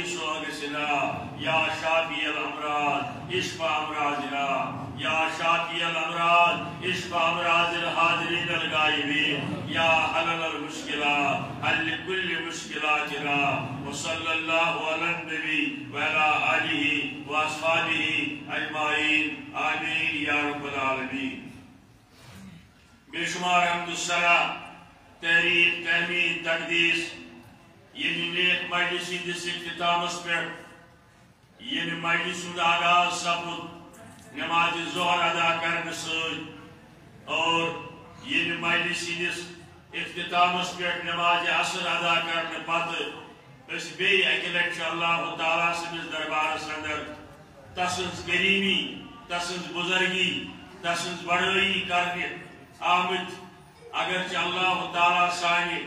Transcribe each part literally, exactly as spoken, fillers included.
سوغسنا، یا شافی الامراض اشف امراضنا، یا شافی الامراض اشف امراض الحاضرین الغائبین، یا حلل المشکلات حل کل مشکلاتنا، وصلی اللہ علی النبی وعلی آلہ واصحابہ اجمعین، آمین یا رب العالمین۔ بے شمار حمد و ثنا، تعریف، تحمید، تقدیس، ییٚمہِ نیک مجلس ہٕنٛدِس اختتامس پٮ۪ٹھ، ییٚمہِ مجلس ہُنٛد آغاز سپُد نماز ظہر ادا کرنہٕ سۭتۍ، اور ییٚمہِ مجلس ہٕنٛدِس اختتامس پٮ۪ٹھ نماز عصر ادا کرنہٕ پتہٕ أسۍ بیٚیہِ اَکہِ لٹہِ چھِ اللہ تعالیٰ سٕنٛدِس دربارس اندر تسٕنٛز کریمی، تسٕنٛز بزرگی، تسٕنٛز بڑٲیی کرنہِ آمٕتۍ۔ اگرچہ اللہ تعالیٰ سانہِ،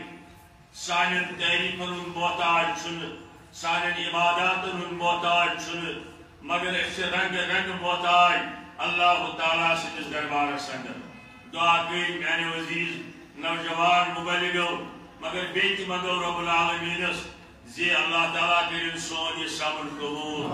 سانٮ۪ن تعریفن ہُنٛد محتاج چھُنہٕ، سانٮ۪ن عباداتن ہُنٛد محتاج چھُنہٕ، مگر أسۍ چھِ رنگہٕ رنگہٕ محتاج اللہ تعالیٰ سٕنٛدِس دربارس اندر۔ دعا گٔے میانیو عزیز نوجوان مبلغو، مگر بیٚیہِ تہِ منگو رب العالمینس زِ اللہ تعالیٰ کٔرِن سون یہِ سمن قبول،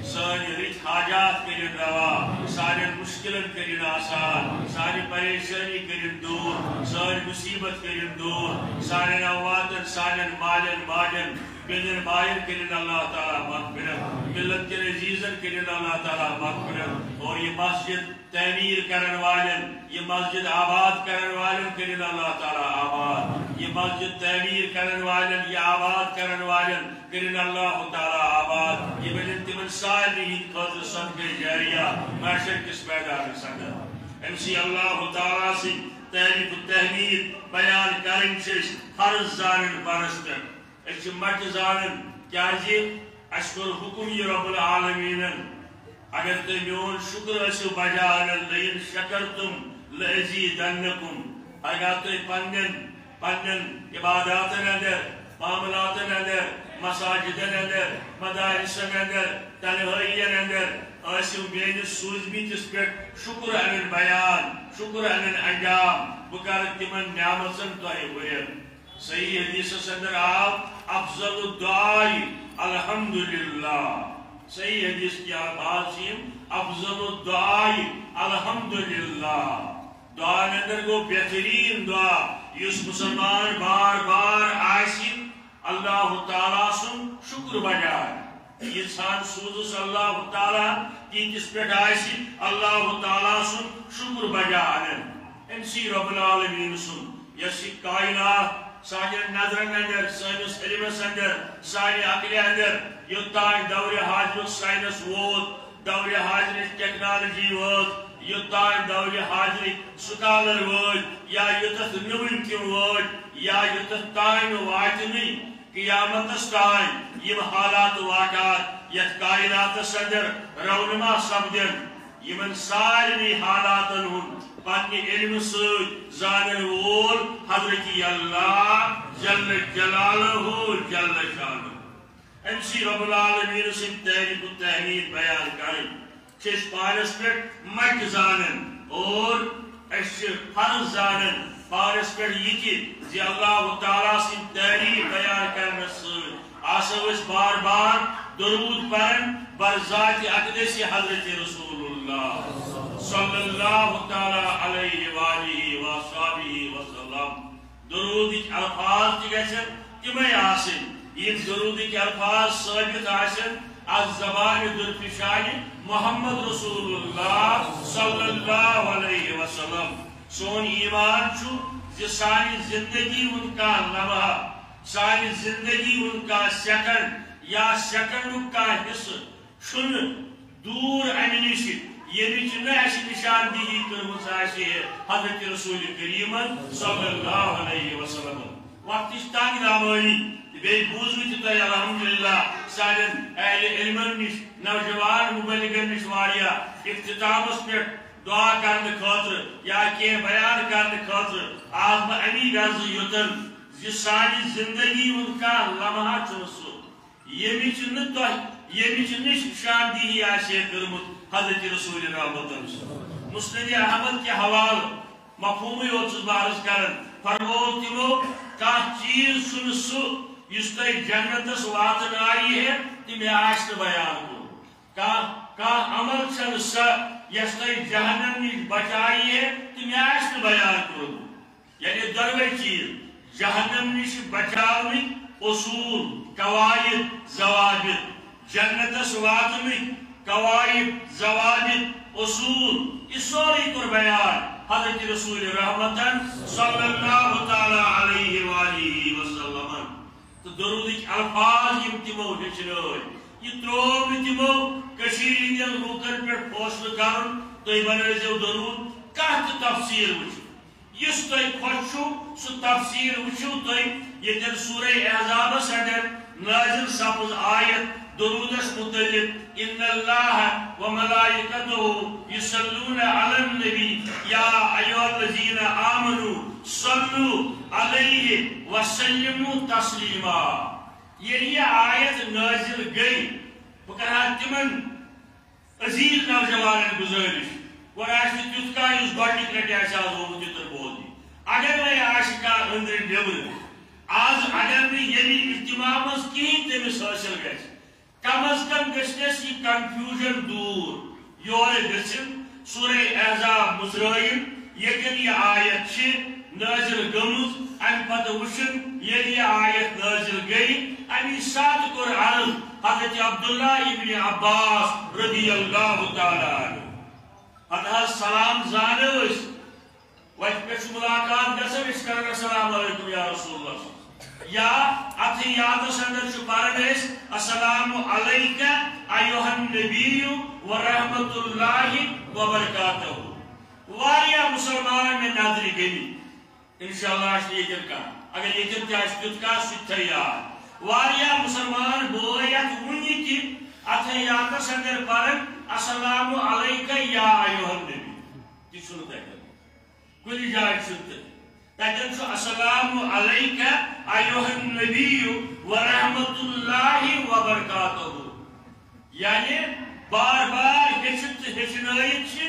سٲنۍ رٕتۍ حاجات کٔرِن روا، سانٮ۪ن مشکلن کٔرِن آسان، سانہِ پریشٲنی کٔرِن دوٗر، سٲنۍ مصیبت کٔرِن دوٗر، سانٮ۪ن امواتن، سانٮ۪ن مالٮ۪ن ماجن، بیٚنٮ۪ن باین کٔرِن اللہ تعالیٰ مغفرت، ملت کٮ۪ن عزیزن کٔرِن اللہ تعالیٰ مغفرت، اور یہِ مسجد تعمیر کرن والٮ۪ن، یہِ مسجد آباد کرن والٮ۪ن کٔرِن اللہ تعالیٰ آباد۔ یہِ مسجد تعمیر کرن والٮ۪ن، یہِ آباد کرن والٮ۪ن کٔرِن اللہ تعالیٰ آباد۔ یہِ بنن تِمن سارنٕے ہٕنٛدِ خٲطرٕ صدقہ جاریہ محشر کِس میدانس اندر۔ أمۍ سٕے اللہ تعالیٰ سٕنٛدۍ تعریف و تحمید بیان کرٕنۍ چھِ أسۍ فرض زانن پانس پٮ۪ٹھ۔ أسۍ چھِ مَٹہِ زانان، کیازِ اَسہِ کوٚر حُکُم یہِ رب العالمیٖنَن، اگر تُہۍ میون شُکر ٲسِو بجا اَنان، لَئِن شَکَرْتُمْ لَأَزِیدَنَّکُمْ۔ اگر تُہۍ پننٮ۪ن، پننٮ۪ن عباداتن اندر، معاملاتن اندر، مساجدن اندر، مدارسن اندر، تنہٲیین اندر ٲسِو میٲنِس سوٗزمٕتِس پٮ۪ٹھ شُکر اَنان بیان، شُکر اَنان انجام، بہٕ کرٕ تِمن نعمژن تۄہہِ ہُرٮ۪ر۔ صحیح حدیثس اندر آو، افضل الدعاء الحمدللہ۔ صحیح حدیث کی الفاظ چھِ یِم، افضل الدعاء الحمدللہ۔ دعا اندر گوٚو بہترین دعا، یُس مسلمان بار بار آسہِ اللہ تعالیٰ سُنٛد شُکر بجا۔ ییٖژہن سوٗزُس اللہ تعالیٰ، تیٖتِس پٮ۪ٹھ آسہِ اللہ تعالیٰ سُنٛد شُکر بجا اَنان۔ أمۍ سٕے رب العالمیٖن سُنٛد، یۄس یہِ کائنات سانٮ۪ن نظرن اندر، سٲنِس علمس اندر، سانہِ عقلہِ اندر، یوٚتام دورِ حاضرُک سائنس ووت، دورِ حاضرٕچ ٹیکنالوجی وٲژ، یوٚتام دورِ حاضرٕکۍ سکالر وٲتۍ یا یوٚتتھ نٔوٕنۍ تِم وٲتۍ یا یوٚتتھ تام نہٕ واتنٕے قیامتس تام یِم حالات واقعات یتھ کائناتس اندر رونما سپدن، یِمن سارنٕے حالاتن ہُنٛد پننہِ علمہٕ سۭتۍ زانن وول حضرت اللہ جل جلالہ جل شانہ۔ أمۍ سٕے رب العالمیٖن سٕنٛدۍ تعریف و تحمید بیان کرٕنۍ چھِ أسۍ پانس پٮ۪ٹھ مَٹہِ زانان اور أسۍ چھِ فرض زانان پانس پٮ۪ٹھ یہِ تہِ زِ اللہ تعالیٰ سٕنٛدۍ تعریف بیان کرنس سۭتۍ آسو أسۍ بار بار درود پران بر ذات اقدس حضرت رسول اللہ صلی اللہ تعالیٰ علیہ وآلہ وصحبہ وسلم۔ درودٕکۍ الفاظ تہِ گژھن تِمے آسٕنۍ، یِم درودٕکۍ الفاظ ثٲبت آسن از زبانِ درپیشانِ محمد رسول اللہ صلی اللہ علیہ وسلم۔ سون ایمان چھُ زِ سانہِ زندگی ہُنٛد کانٛہہ لمحہ، سانہِ زندگی ہُنٛد کانٛہہ سیکنڈ یا سیکنڈُک کانٛہہ حصہٕ چھُنہٕ دوٗر اَمہِ نِش، ییٚمِچ نہٕ اَسہِ نِشاندِہی کٔرمٕژ آسہِ ہے حضرت رسول کریٖمن صلی اللہ علیہ وسلمن۔ وقتٕچ تنگ نامٲنی تہٕ بیٚیہِ بوٗزوٕ تہِ تۄہہِ الحمدللہ سانٮ۪ن اہلِ علمن نِش، نوجوان مبلغن نِش واریاہ اختتامس پٮ۪ٹھ دعا کرنہٕ خٲطرٕ یا کینٛہہ بیان کرنہٕ خٲطرٕ آس بہٕ اَمی غرضہٕ یوٚتن زِ سانہِ زندگی ہُنٛد کانٛہہ لمحہ چھُنہٕ سُہ ییٚمِچ نہٕ تۄہہِ، ییٚمِچ نہٕ نِشاندِہی آسہِ ہے کٔرمٕژ حضرت رسول رحمتن۔ مسند احمد کہِ حوالہٕ مفہومٕے یوت چھُس بہٕ عرض کران، فرموو تِمو، کانٛہہ چیٖز چھُنہٕ سُہ یُس تۄہہِ جنتس واتنایہِ ہے تہٕ مےٚ آسہِ نہٕ بیان کوٚرمُت۔ کانٛہہ، کانٛہہ عمل چھنہٕ سۄ یۄس تۄہہِ جہنم نِش بچایہِ ہے تہٕ مےٚ آسہِ نہٕ بیان کوٚرمُت۔ یعنی دۄنوَے چیٖز، جہنم نِش بچاونٕکۍ اصوٗل، قواعد، ضوابط، جنتس واتنٕکۍ قواعد، ضوابط، اصوٗل، یہِ سورُے کوٚر بیان حضرت رسول رحمتن صلی اللہ تعالیٰ علیہ وآلہ وسلمن۔ تہٕ درودٕکۍ الفاظ یِم تِمو ہیٚچھنٲوۍ، یہِ ترٛوو نہٕ تِمو کٔشیٖرِ ہٕنٛدٮ۪ن لوٗکن پٮ۪ٹھ فٲصلہٕ کرُن، تُہۍ بنٲوزیو درود، کانٛہہ تہِ تفسیٖر وٕچھِو۔ یُس تۄہہِ خۄش چھُو، سُہ تفسیٖر وٕچھِو تُہۍ ییٚتٮ۪ن سورہ احزابس اندر نازل سپٕز آیت درودس متعلق، ان اللہ و ملائکتہ یصلون علی النبی یا ایھا الذین آمنوا صلوا علیہ وسلموا تسلیما۔ ییٚلہِ یہِ آیت نازل گٔے، بہٕ کرٕ ہا تِمن عزیز نوجوانن گزٲرش، گۄڈٕ آسہِ نہٕ تیُتھ کانٛہہ یُس گۄڈنِکۍ لٹہِ آسہِ آز آمُت ییٚتٮ۪ن بوزنہِ۔ اگر وۄنۍ آسہِ کانٛہہ أنٛدرٕ نیٚبرٕ، آز اگر نہٕ ییٚمہِ اجتماع منٛز کِہیٖنۍ تٔمِس حٲصِل گژھِ، کم از کم گژھِ نس یہِ confusion دوٗر۔ یورٕ گٔژھِن سورہ احزاب مُژرٲیِن، ییٚتٮ۪ن یہِ آیت چھِ نٲزِل گٔمٕژ، اَمہِ پتہٕ وٕچھِن ییٚلہِ یہِ آیت نٲزِل گٔے، اَمی ساتہٕ کوٚر عرض حضرت عبداللہ ابن عباس رضی اللہ تعالیٰ عنہ۔ پتہٕ حظ سلام زانو أسۍ، وتہِ پٮ۪ٹھ چھُ ملاقات گژھان، أسۍ چھِ کران السلام علیکم یا رسول اللہ۔ یا اتحیاتس اندر چھُ پران أسۍ السلام علیک ایھا النبی و رحمت اللہ و برکاتہ۔ واریاہ مسلمان مےٚ نظرِ گٔمٕتۍ۔ انشاءاللہ آسہِ نہٕ ییٚتٮ۪ن کانٛہہ۔ اگر ییٚتٮ۪ن تہِ آسہِ تیُتھ کانٛہہ، سُہ تہِ تھٲیِو یاد۔ واریاہ مسلمان بٲے یتھ وُنہِ تہِ اتحیاتس اندر پران السلام علیک یا ایھا النبی۔ تہِ چھُنہٕ تۄہہِ کرُن۔ کُنہِ جایہِ چھُنہٕ تہِ۔ تتٮ۪ن چھُ السلام علیک ایھا النبی و رحمت اللہ و برکاتہ۔ یعنی بار بار ہیٚچھِتھ تہٕ ہیٚچھنٲیِتھ چھِ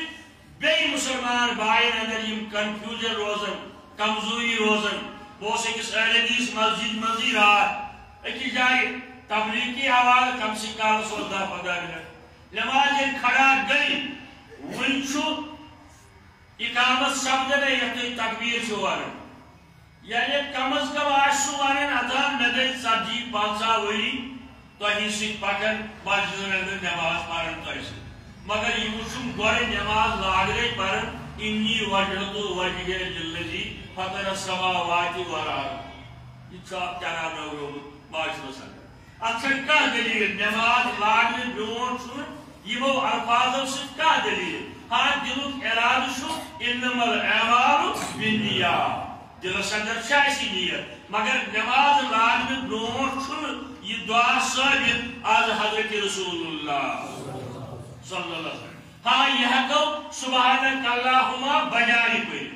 بیٚیہِ مسلمان باین اندر یِم confusion روزان، کمزوری روزان۔ بہٕ اوسُس أکِس اہل حدیث مسجد منٛزٕے راتھ أکِس جایہِ تبلیغ کہِ حوالہٕ، کم سے کم اوس دَہ پنٛداہ منٹ۔ نماز ییٚلہِ کھڑا گٔے، وُنہِ چھُ اقامت سپدان یتھ تُہۍ تکبیر چھِو ونان۔ یعنی کم از کم آسہِ سُہ ونان، اتان مےٚ گٔے ژتجی پنژاہ ؤری تۄہہِ سۭتۍ پکان، مسجدن اندر نماز پران تۄہہِ سۭتۍ۔ مگر یہِ وُچھُم گۄڈٕ نماز لاگنے پران، انی وجہت وجہیہ للذی فطر السماوات والارض۔ یہِ چھُ اکھ چراونٲومُت معاشرس اندر۔ اتھ چھنہٕ کانٛہہ دٔلیٖل، نماز لاگنہٕ برونٛٹھ چھُنہٕ یِمو الفاظو سۭتۍ کانٛہہ دٔلیٖل۔ ہاں، دِلُک ارادٕ چھُ، انما الاعمال بالنیات۔ دِلس اندر چھِ اَسہِ یہِ نیت، مگر نماز لاگنہٕ برونٛٹھ چھُنہٕ یہِ دعا ثٲبت از حضرت رسول اللہ صلی اللہ علیہ وسلم۔ ہاں، یہِ ہٮ۪کو سبحانک اللہم بجایہِ پٔرِتھ۔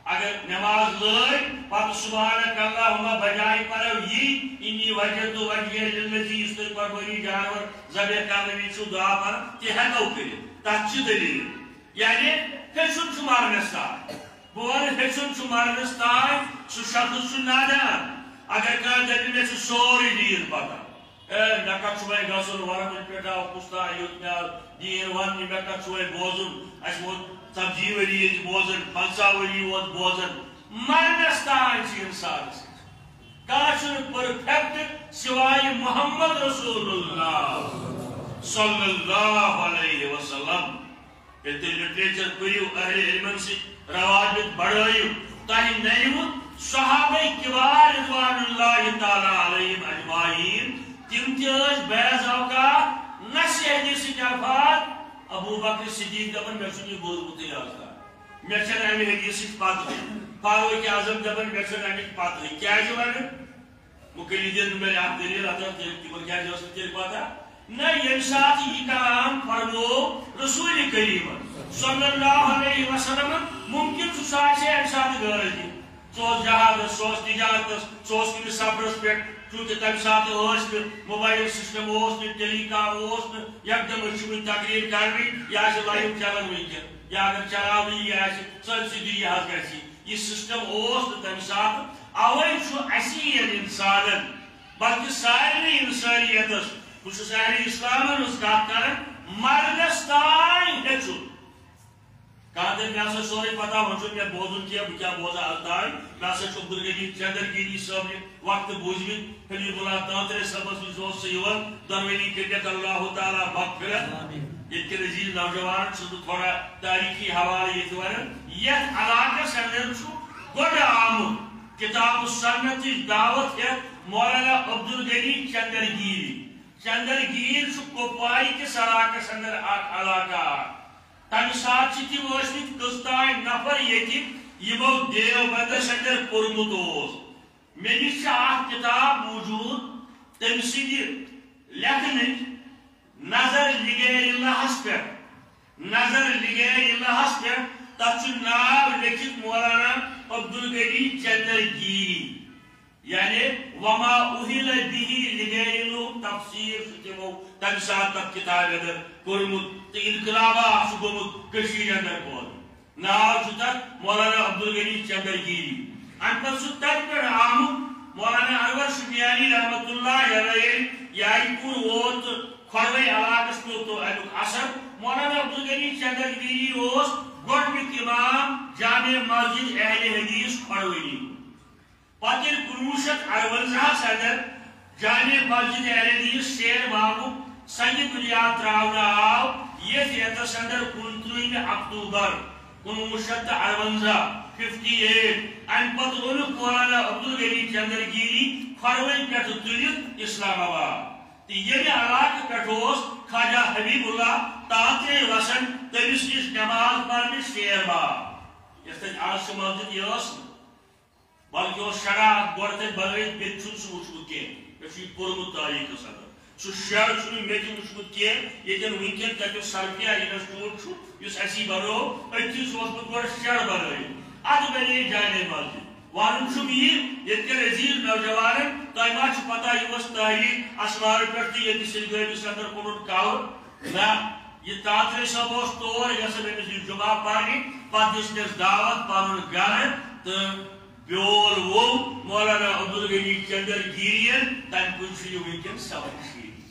اگر نماز لٲج، پتہٕ سبحانک اللہم بجایہِ پرو یی، انی وجہت وجہیہ للذی، یُس تُہۍ قربٲنی جانور ذبح کرنہٕ وِزِ چھِو دعا پران، تہِ ہٮ۪کو کٔرِتھ۔ تتھ چھِ دٔلیٖل۔ یعنی ہیٚچھُن چھُ مرنس تام۔ بہٕ ونہٕ، ہیٚچھُن چھُ مرنس تام، سُہ شخص چھُ نادان۔ اگر کانٛہہ دپہِ، مےٚ چھُ سورُے دین پتہ، اے، مےٚ کتھ چھُ وۄنۍ گژھُن، وۄنۍ کُنہِ پٮ۪ٹھ آو کُس تام یُتھ، مےٚ آو دیٖن وننہِ، مےٚ کتھ چھُ وۄنۍ بوزُن؟ اَسہِ ووت ژتجی ؤری ییٚتہِ بوزان، پنژاہ ؤری ووت بوزان۔ مرنس تام چھِ انسانس۔ کانٛہہ چھُنہٕ perfect سوائے محمد رسول اللہ صلی اللہ علیہ وسلم۔ ییٚلہِ تُہۍ literature پٔرِو، اہلِ علمن سۭتۍ روابط بڑھٲیِو، تۄہہِ نَنِوٕ صحابہ کبار رضوان اللہ تعالیٰ علیہم اجمعین، تِم تہِ ٲسۍ بعض اوقات نصِ حدیثٕکۍ الفاظ۔ ابو بکر صدیق دپان، مےٚ چھُنہٕ یہِ بوٗزمُتٕے آز تام، مےٚ چھَنہٕ اَمہِ حدیثٕچ پتہٕے۔ فاروق اعظم دپان، مےٚ چھَنہٕ اَمِچ پتہٕے۔ کیٛازِ ونان؟ مقلدین مےٚ اکھ دٔلیٖل عطا کٔرِتھ، تِمن کیٛازِ ٲس نہٕ تیٚلہِ پتہ؟ نہ، ییٚمہِ ساتہٕ یہِ کلام فرموو رسول کریٖمن صلی اللہ علیہ وسلمن، ممکن چھُ سُہ آسہِ ہے اَمہِ ساتہٕ غٲر حٲضِر۔ سُہ اوس جہادس، سُہ اوس تجارتس، سُہ اوس کُنہِ سفرس پٮ۪ٹھ، چونکہ تمہِ ساتہٕ ٲسۍ نہٕ موبایل سسٹم، اوس نہٕ ٹیلی کام، اوس نہٕ یکدم أسۍ چھِ وٕنہِ تقریر کرنٕے، یہِ آسہِ live چلان وٕنکٮ۪ن، یا اگر چلاونٕے یہِ آسہِ، سٲرسٕے دُنیاہس گژھِ یہِ۔ یہِ سسٹم اوس نہٕ تمہِ ساتہٕ، اوے چھُ اَسہِ یِمن انسانن بلکہ سارنٕے انسٲنیتس۔ بہٕ چھُس اہلِ اسلامن ہٕنٛز کتھ کران، مردس تام ہیٚژھُن۔ کانٛہہ دپہِ، مےٚ ہسا چھُ سورُے پتہ، وۄنۍ چھُنہٕ مےٚ بوزُن کینٛہہ، بہٕ کیٛاہ بوزٕ از تام؟ مےٚ ہسا چھُ عبدالغنی چندرگیری صٲبنہِ وقتہٕ بوٗزمٕتۍ، حبیب اللہ تانترے صٲبس نِش اوس سُہ یِوان، دۄنوٕنی کٔرِنَکھ اللہ تعالیٰ مغفرت۔ آمین۔ ییٚتہِ کٮ۪ن عزیز نوجوانن چھُس بہٕ تھوڑا تٲریٖخی حوالہٕ ییٚتہِ ونان۔ یتھ علاقس اندر چھُ گۄڈٕ آمُت کتاب السنتٕچ دعوت ہٮ۪تھ مولانا عبدالغنی چندرگیری۔ چندرگیر چھُ کپوارِ کِس علاقس اندر اکھ علاقہٕ اکھ۔ تمہِ ساتہٕ چھِ تِم ٲسمٕتۍ کٔژتام نفر ییٚتہِ، یِمو دیوبندس اندر پوٚرمُت اوس۔ مےٚ نِش چھِ اکھ کِتاب موٗجوٗد، تٔمۍ سٕنٛدِ لیکھنٕچ، نظر لغیر اللہس پٮ۪ٹھ، نظر لغیر اللہس پٮ۪ٹھ، تتھ چھُ ناو لیکھِتھ مولانا عبدالغنی چندرگیری۔ یعنی وما اہل به لغیر اللہ تفسیر چھُ تِمو تمہِ ساتہٕ تتھ کِتابہِ اندر کوٚرمُت، تہٕ انقلابہ اکھ چھُ گوٚمُت کٔشیٖرِ اندر پٲدٕ۔ ناو چھُ تتھ مولانا عبدالغنی چندرگیری۔ امہِ پتہٕ چھُ تتہِ پٮ۪ٹھ آمُت مولانا انور شُپیانی رحمتہ اللہ علیہ، یارِ پوٗر ووت تہٕ کھۄڈوے علاقس پیوٚو تو امیُک اثر۔ مولانا عبدالغنی چندرگیری اوس گۄڈنیُک امام جامع مسجد اہل حدیث کھۄڈوٕنی۔ پتہٕ ییٚلہِ کُنوُہ شیٚتھ اَروَنزاہَس اندر جامع مسجد اہل حدیث شیر باغُک سنگِ بنیاد تراونہٕ آو، یتھ رٮ۪تس اندر کُنترٛہمہِ اکتوبر کُنوُہ شیٚتھ تہٕ اَروَنزاہ، ففٹی ایٹ۔ امہِ پتہٕ اوٚنُکھ مولانا عبدالغنی چندرگیری کھۄڈوٕنۍ پٮ۪ٹھٕ تُلِتھ اسلام آباد۔ تہٕ ییٚمہِ علاقہٕ پٮ۪ٹھ اوس خواجہ حبیب اللہ تاترے وسان، تٔمِس نِش نماز پرنہِ شیر باغ، یۄس تتہِ آز چھِ مسجد، یہِ ٲس نہٕ۔ بلکہِ اوس شراب گۄڈٕ تتہِ بنٲوِتھ، بیٚیہِ چھُنہٕ سُہ وُچھمُت کینٛہہ۔ مےٚ چھُ یہِ پوٚرمُت تٲریٖخس اندر۔ سُہ شر چھُنہٕ مےٚ تہِ وُچھمُت کینٛہہ، ییٚتٮ۪ن وُنکٮ۪ن تتیُک سرفیہ انسٹیٹیوٹ چھُ، یُس اسی بنوو، أتھی چھُ اوسمُت گۄڈٕ شر بنٲوِتھ۔ ادٕ بنے جامع مسجد۔ ونُن چھُم یہِ، ییٚتہِ کٮ۪ن عزیز نوجوانن، تۄہہِ ما چھُ پتہ، یہِ اوس تحریک اسمارٕ پٮ۪ٹھ تہِ ییٚتہِ سرگٲمِس اندر کوٚرُن کور؟ نہ، یہِ تاترے صٲب اوس تور گژھان، أمِس دیُت جمعہ پرنہِ، پتہٕ دِژ مےٚ دعوت پنُن گرٕ تہٕ بیول ووٚو مولانا عبدالغنی چندرگیرین۔ تمہِ کُے چھُ یہِ وٕنکیٚن سبرِ شیٖرِتھ۔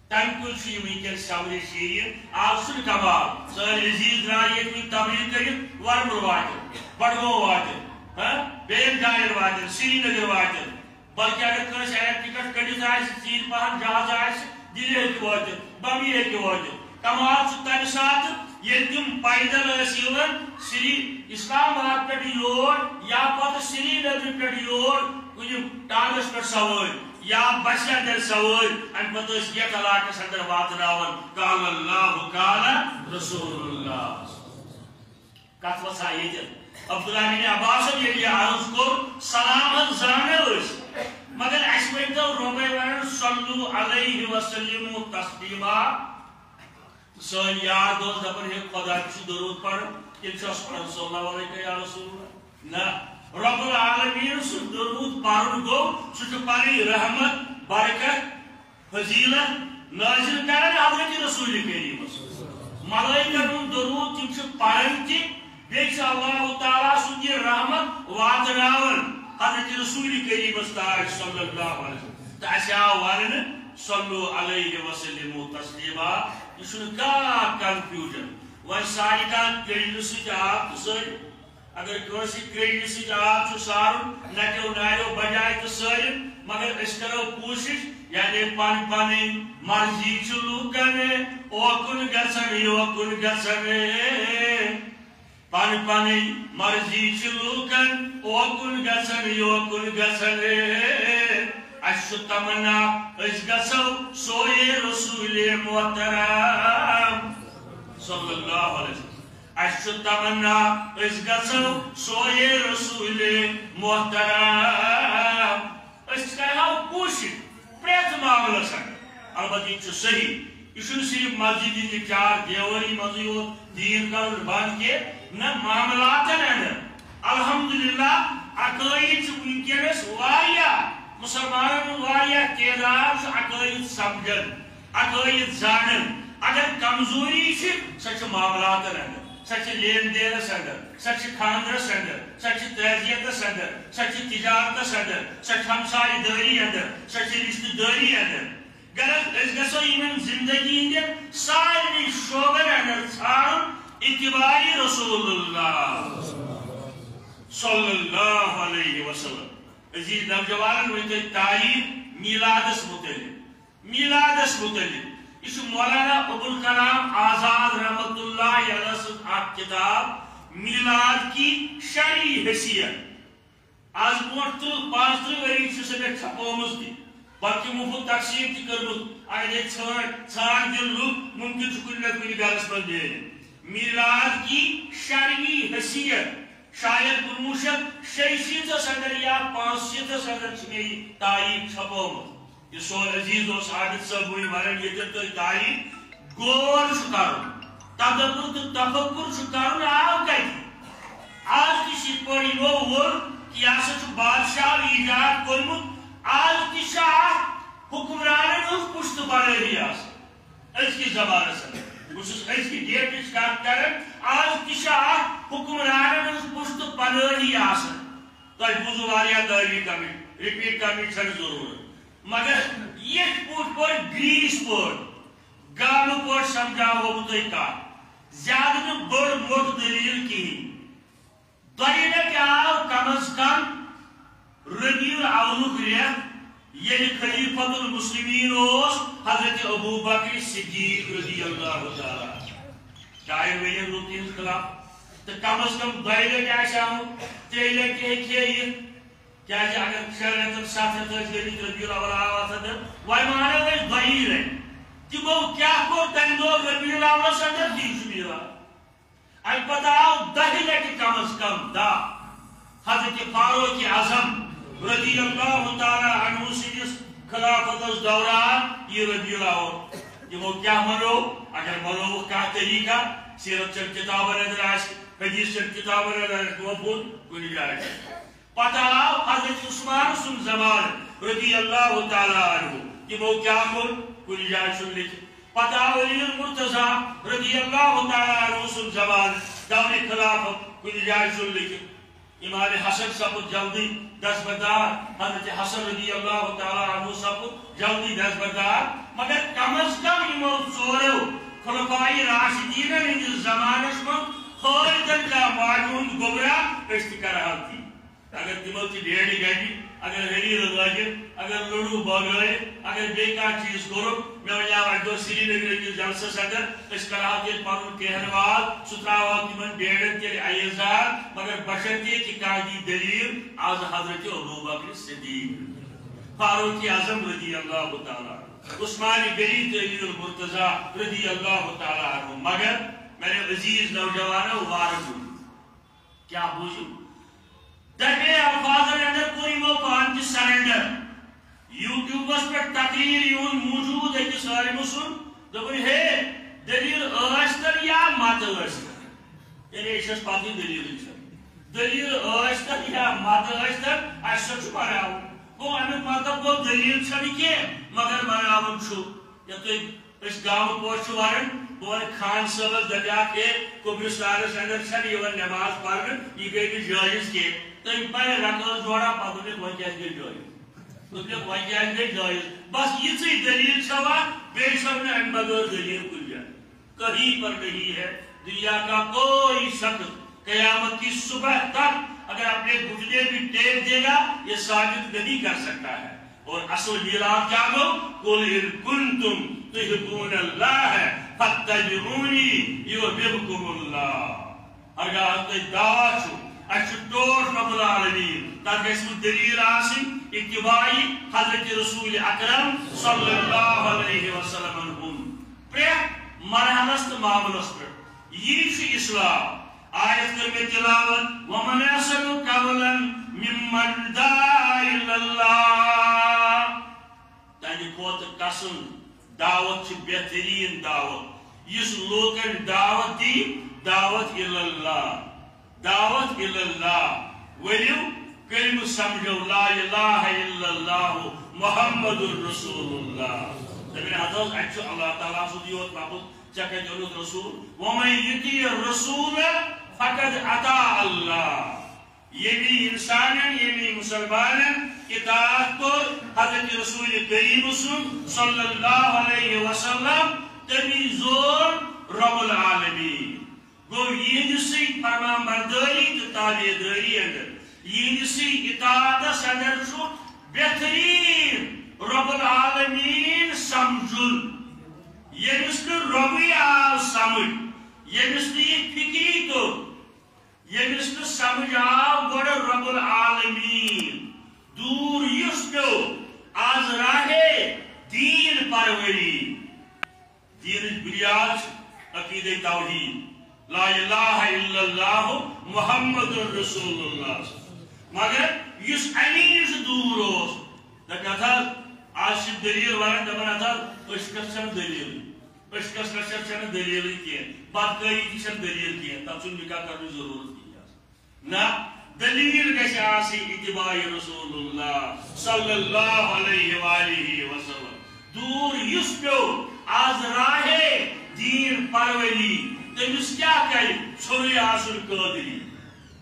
تمہِ کُے چھُ یہِ وٕنکیٚن سبرِ شیٖرِتھ۔ آز چھُنہٕ کمال۔ سٲنۍ عزیز درٛاے ییٚتہِ وٕنہِ تبلیغ کٔرِتھ، ورمُل واتن، بڈگوم واتن، ہاں، بیٚین جاین واتن، سرینگر واتن۔ بلکہِ اگر کٲنٛسہِ air ticket کٔڑِتھ آسہِ، ژیٖرۍ پہن جہاز آسہِ، دِلہِ ہیٚکہِ وٲتِتھ، بمبیہِ ہیٚکہِ وٲتِتھ۔ کمال چھُ تمہِ ساتہٕ، ییٚلہِ تِم پیدل ٲسۍ یِوان سری اسلام آباد پٮ۪ٹھ یور، یا پتہٕ سرینگرٕ پٮ۪ٹھ یور، کُنہِ ٹانگس پٮ۪ٹھ سوٲرۍ یا بسہِ اندر سوٲرۍ، امہِ پتہٕ ٲسۍ یتھ علاقس اندر واتناوان۔ قال اللہ، قال رسول اللہ۔ کتھ وژھا ییٚتٮ۪ن؟ عبداللہ بن عباسن ییٚلہِ یہِ عرض کوٚر، سلام حظ زانو أسۍ، مگر اَسہِ ؤنۍتو، رۄبے ونان، صلو علیہ وسلمو تسلیما۔ سٲنۍ یار دوست دپان، ہے، خۄدا تہِ چھُ درود پران، تیٚلہِ چھُ اَسہِ پران صلی اللہ علیہ یا رسول اللہ؟ نہ، رب العالمین سُنٛد درود پرُن گوٚو، سُہ چھُ پنٕنۍ رحمت، برکت، فضیلت نازل کران حضرت رسول کریمس۔ ملائکن ہُنٛد درود تِم چھِ پران تہِ، بیٚیہِ چھُ اللہ تعالیٰ سُنٛد یہِ رحمت واتناوان حضرت رسول کریمس تام صلی اللہ علیہ وسلم۔ تہٕ اَسہِ آو وننہٕ، صلو علیہ وسلمو تسلیما۔ یہِ چھُنہٕ کانٛہہ confusion۔ وۄنۍ سارِ کانٛہہ کٔرِو سۭتۍ آب تہٕ سٲرِو۔ اگر کٲنٛسہِ کرٛیٚہنہِ سۭتۍ آب چھُ سارُن، نٹیو ناریو بجایہِ تہٕ سٲرِن، مگر أسۍ کرو کوٗشِش، یعنی پن پنٕنۍ مرضی چھِ لوٗکن اوکُن گژھن، یوکُن گژھن۔ پن پنٕنۍ مرضی چھِ لوٗکن اوکُن گژھن، یوکُن گژھن۔ اَسہِ چھُ تمنا أسۍ گژھو سویے رسول محترم صلی اللہ علیہ وسلم۔ اَسہِ چھُ تمنا أسۍ گژھو سویے رسول محترم۔ أسۍ کرہاو کوٗشِش پرٛٮ۪تھ معاملس اندر۔ البتہ یہِ چھُ صحیح، یہِ چھُنہٕ صرف مسجد ہٕنٛدِ چار دیوٲری منٛزٕے یوت تیٖر کرُن بنٛد کینٛہہ، نہ، معاملاتن اندر۔ الحمدللہ، عقٲیِد چھِ وٕنکیٚنس واریاہ، مُسلمانن ہُنٛد واریاہ تعداد چھُ عقٲیِد سمجھان، عقٲیِد زانن۔ اگر کمزوری چھِ، سۄ چھِ معاملاتن اندر۔ سۄ چھِ لین دینس اندر، سۄ چھِ خاندرس اندر، سۄ چھِ تعزیتس اندر، سۄ چھِ تجارتس اندر، سۄ چھِ ہمسایہِ دٲری اندر، سۄ چھِ رشتہٕ دٲری اندر۔ غرض، أسۍ گژھو یِمن زندگی ہٕنٛدٮ۪ن سارنٕے شعبن اندر ژھانڈُن اتباع رسول اللہ صلی اللہ علیہ وسلم۔ عزیز نوجوانن، ؤنۍ تُہۍ تعریف میلادس متعلق۔ میلادس متعلق، یہِ چھُ مولانا ابوالکلام آزاد رحمتہ اللہ علیہ سٕنٛز اکھ کتاب، میلاد کی شرعی حیثیت۔ از برونٛٹھ ترٕٛہ، پانٛژترٕٛہ ؤری چھِ سۄ مےٚ چھپٲومٕژ تہِ، بلکہِ مفت تقسیٖم تہِ کٔرمٕژ۔ اگر ییٚتہِ ژھانٛڈ، ژھانٛڈ دِن لُکھ، ممکن چھُ کُنہِ نتہٕ کُنہِ گرس منٛز میلہِ۔ میلاد کی شرعی حیثیت، شاید کُنوُہ شیٚتھ شیٚیہِ شیٖتس اندر یا پانٛژشیٖتس اندر چھِ مےٚ یہِ تاریخ چھپٲومٕژ۔ یہِ سون عزیز اوس عابد صٲب وٕنۍ ونان، ییٚتٮ۪ن تۄہہِ تاریخ غور چھُ کرُن، تدبر تہٕ تفکر چھُ کرُن، آو کتہِ؟ آز تہِ چھِ یِتھ پٲٹھۍ یِمو ووٚن کہِ یہِ ہسا چھُ بادشاہ ایجاد کوٚرمُت، آز تہِ چھِ اکھ حکمرانن ہٕنٛز پُشتہٕ پنٲہی آسان۔ أزکِس زمانس اندر، بہٕ چھُس أزکہِ ڈیٹٕچ کتھ کران، آز تہِ چھِ اکھ حکمرانن ہٕنٛز پُشتہٕ پنٲہی آسان۔ تۄہہِ بوٗزوٕ واریاہ تعریف کرنٕچ، رِپیٖٹ کرنٕچ چھنہٕ ضروٗرت، مگر یِتھ پٲٹھۍ پٲٹھۍ گریٖس پٲٹھۍ، گامہٕ پٲٹھۍ سمجھاوہو بہٕ تۄہہِ کتھ، زیادٕ نہٕ بٔڑ موٚٹ دٔلیٖل کِہیٖنۍ۔ دۄیہِ لٹہِ آو کم از کم ربیع الاولُک رٮ۪تھ، ییٚلہِ خلیفۃ المسلمین اوس حضرت ابو بکر صدیق رضی اللہ تعالیٰ عنہ۔ ڈاین ؤرین روٗد تِہنٛد خلاف، تہٕ کم از کم دۄیہِ لٹہِ آسہِ آمُت، ترٛیٚیہِ لٹہِ ہیٚکہِ ہے یِتھ۔ کیازِ اگر شےٚ رٮ۪تھ، ستھ رٮ۪تھ ٲسۍ گٔمٕتۍ، ربیع الاول آو اتھ اندر، وۄنۍ مانو أسۍ دۄیی لٹہِ۔ تِمو کیٛاہ کوٚر تمہِ دۄہ ربیع الاولس اندر؟ تی چھُ میلان۔ اَمہِ پتہٕ آو دَہہِ لٹہِ کم از کم دَہ۔ حضرت فاروق اعظم رضی اللہ تعالیٰ عنہ سٕنٛدِس خلافتس دوران یہِ ربیع الاول۔ یِمو کیٛاہ منوو؟ اگر منووُکھ کانٛہہ طریقہ، سیرت چٮ۪ن کتابن اندر آسہِ، حدیث چٮ۪ن کتابن اندر آسہِ، گوٚو بوٚد کُنہِ جایہِ۔ پتہٕ آو حضرت عثمان سُنٛد زمانہٕ رضی اللہ تعالیٰ عنہ، تِمو کیٛاہ کوٚر؟ کُنہِ جایہِ چھُنہٕ لیکھِتھ۔ پتہٕ آو علی المرتضیٰ رضی اللہ تعالیٰ عنہ سُنٛد زمانہٕ، دورِ خلافت، کُنہِ جایہِ چھُنہٕ لیکھِتھ۔ امام حسن سپُد جلدی دستبردار، حضرت حسن رضی اللہ تعالیٰ عنہ سپُد جلدی دستبردار، مگر کم از کم یِمو ژورو خلفاء راشدینن ہٕنٛدِس زمانس منٛز ہٲوۍ تن کانٛہہ ماجہِ ہُنٛد گوٚبرا، أسۍ تہِ کرہاو تی۔ اگر تِمو تہِ ڈیڈِ گَنڈِ، اگر ہریٖرٕ لٲگِتھ، اگر لٔڑوٗ بٲگرٲوِتھ، اگر بیٚیہِ کانٛہہ چیٖز کوٚرُکھ، مےٚ وَنیٛاو اَکہِ دۄہ سرینگرٕ کِس جلسَس اَندَر، أسۍ کَرٕہاو تیٚلہِ پَنُن کینٛہہ رِواج، سُہ ترٛاوہاو تِمَن ڈیڈَن تیٚلہِ اَیے زار، مگر بشرطیکہِ کانٛہہ دی دٔلیٖل، از حضرت ابوبکر صدیق، فاروق اعظم رضی اللہ تعالیٰ عنہ، عثمان غنی تہٕ علی المرتضیٰ رضی اللہ تعالیٰ عنہ۔ مگر میٛانیو عزیٖز نوجوانو، وارٕ گوٚو۔ کیٛاہ بوٗزِو؟ دَپے الفاظن اندر کوٚر یِمو پانہٕ تہِ surrender۔ YouTube-س پٮ۪ٹھ تقریر یِہُنٛد موجود أکِس عالمہٕ سُنٛد، دوٚپُن، ہے، دٔلیٖل ٲسۍ تن یا مت ٲسۍ تن۔ یعنی أسۍ چھِ اَسہِ پتہٕ دٔلیٖلٕے چھَنہٕ۔ دٔلیٖل ٲسۍ تن یا مت ٲسۍ تن، اَسہِ سۭتۍ چھُ بناوُن۔ گوٚو اَمیُک مطلب گوٚو دٔلیٖل چھَنہٕ کینٛہہ، مگر بناوُن چھُ۔ یا تُہۍ أسۍ گامہٕ پٲٹھۍ چھِ وَنان، بہٕ وَنہٕ خان صٲبَس دَپیٛاکھ، ہے، قبرستانَس اندر چھَنہٕ یِوان نٮ۪ماز پَرنہٕ، یہِ گٔے نہٕ جٲیِز کینٛہہ۔ تٔمۍ پَرِ رکٲژ جوڑا، پَتہٕ دوٚپُکھ، وۄنۍ کیٛازِ گٔے جٲیِز؟ دوٚپُکھ، وۄنۍ کیٛازِ گٔے جٲیِز؟ بَس یِژٕے دٔلیٖل چھَوا؟ بیٚیہِ چھَو نہٕ اَمہِ بغٲر دٔلیٖل کُنہِ جایہِ۔ کہیں پر نہیں ہے دنیا کا کوئی شخص قیامت کی صبح تک اگر اپنے گھٹنے بھی ٹیک دے گا، یہ ثابت نہیں کر سکتا ہے۔ اور اصل میلاد کیا گو؟ قل ان کنتم تحبون اللہ فاتبعونی یحببکم اللہ۔ ہرگاہ تُہۍ دعویٰ چھُو، اَسہِ چھُ ٹوٹھ رب العالمین، تَتھ گژھِ وۄنۍ دٔلیٖل آسٕنۍ اتباعی حضرت رسول اکرم صلی اللہ علیہ وسلم ہُنٛد پرٛٮ۪تھ مرحلس تہٕ معاملس پٮ۪ٹھ۔ یی چھُ اسلام۔ آیت کٔر مےٚ تلاوت، ومن احسن قولا ممن دعا الی اللہ۔ تَمہِ کھۄتہٕ قسم دعوت چھِ بہتریٖن دعوت، یُس لوٗکن دعوت دی، دعوت الی اللہ، دعوت الی اللہ۔ ؤلِو، کلمہٕ سمجھو، لا الہ الا اللہ محمد رسول اللہ۔ دوٚپُن، ہتہٕ حظ، اَتہِ چھُ اللہ تعالیٰ سُنٛد یوت لفظ، ژےٚ کتہِ اوٚنُتھ رسول؟ ومن یطع الرسول فقد اطاع اللہ۔ ییٚمہِ انسانن، ییٚمہِ مسلمانن اطاعت کوٚر حضرت رسول کریم سُنٛد صلی اللہ علیہ وسلم، تٔمۍ زور رب العالمین۔ گوٚو یِہنٛدِ سۭتۍ فرمان بردٲری تہٕ تابع دٲری اندر، یِہنٛدِ سۭتۍ اطاعتس اندر چھُ بہتریٖن رب العالمین سمجھُن۔ ییٚمِس نہٕ رۄبٕے آو سمجھ، ییٚمِس نہٕ یہِ فِکری توٚر، ییٚمِس نہٕ سمجھ آو گۄڈٕ رب العالمین، دوٗر یُس پیوٚو از راہے دیٖن پروری۔ دیٖنٕچ بُنیاد چھِ عقیدے توحید، لا الہ الا اللہ محمد رسول اللہ۔ مگر یُس اَمی نِش دوٗر اوس، دَپہِ، ہتہٕ حظ، از چھِ دٔلیٖل ونان، دَپان، ہتہٕ حظ، عشقس چھنہٕ دٔلیٖلٕے، عشقس نہ چھنہٕ دٔلیٖلٕے کینٛہہ، بدکٲری تہِ چھنہٕ دٔلیٖل کینٛہہ، تتھ چھُنہٕ نکاح کرنٕچ ضروٗرت کِہیٖنۍ۔ نہ، دٔلیٖل گژھِ آسٕنۍ اتباع رسول اللہ صلی اللہ علیہ وآلہ وسلم۔ دوٗر یُس پیوٚو از راہے دیٖن پروری، تٔمِس کیٛاہ کرِ ژھوٚرُے آسُن قٲدری؟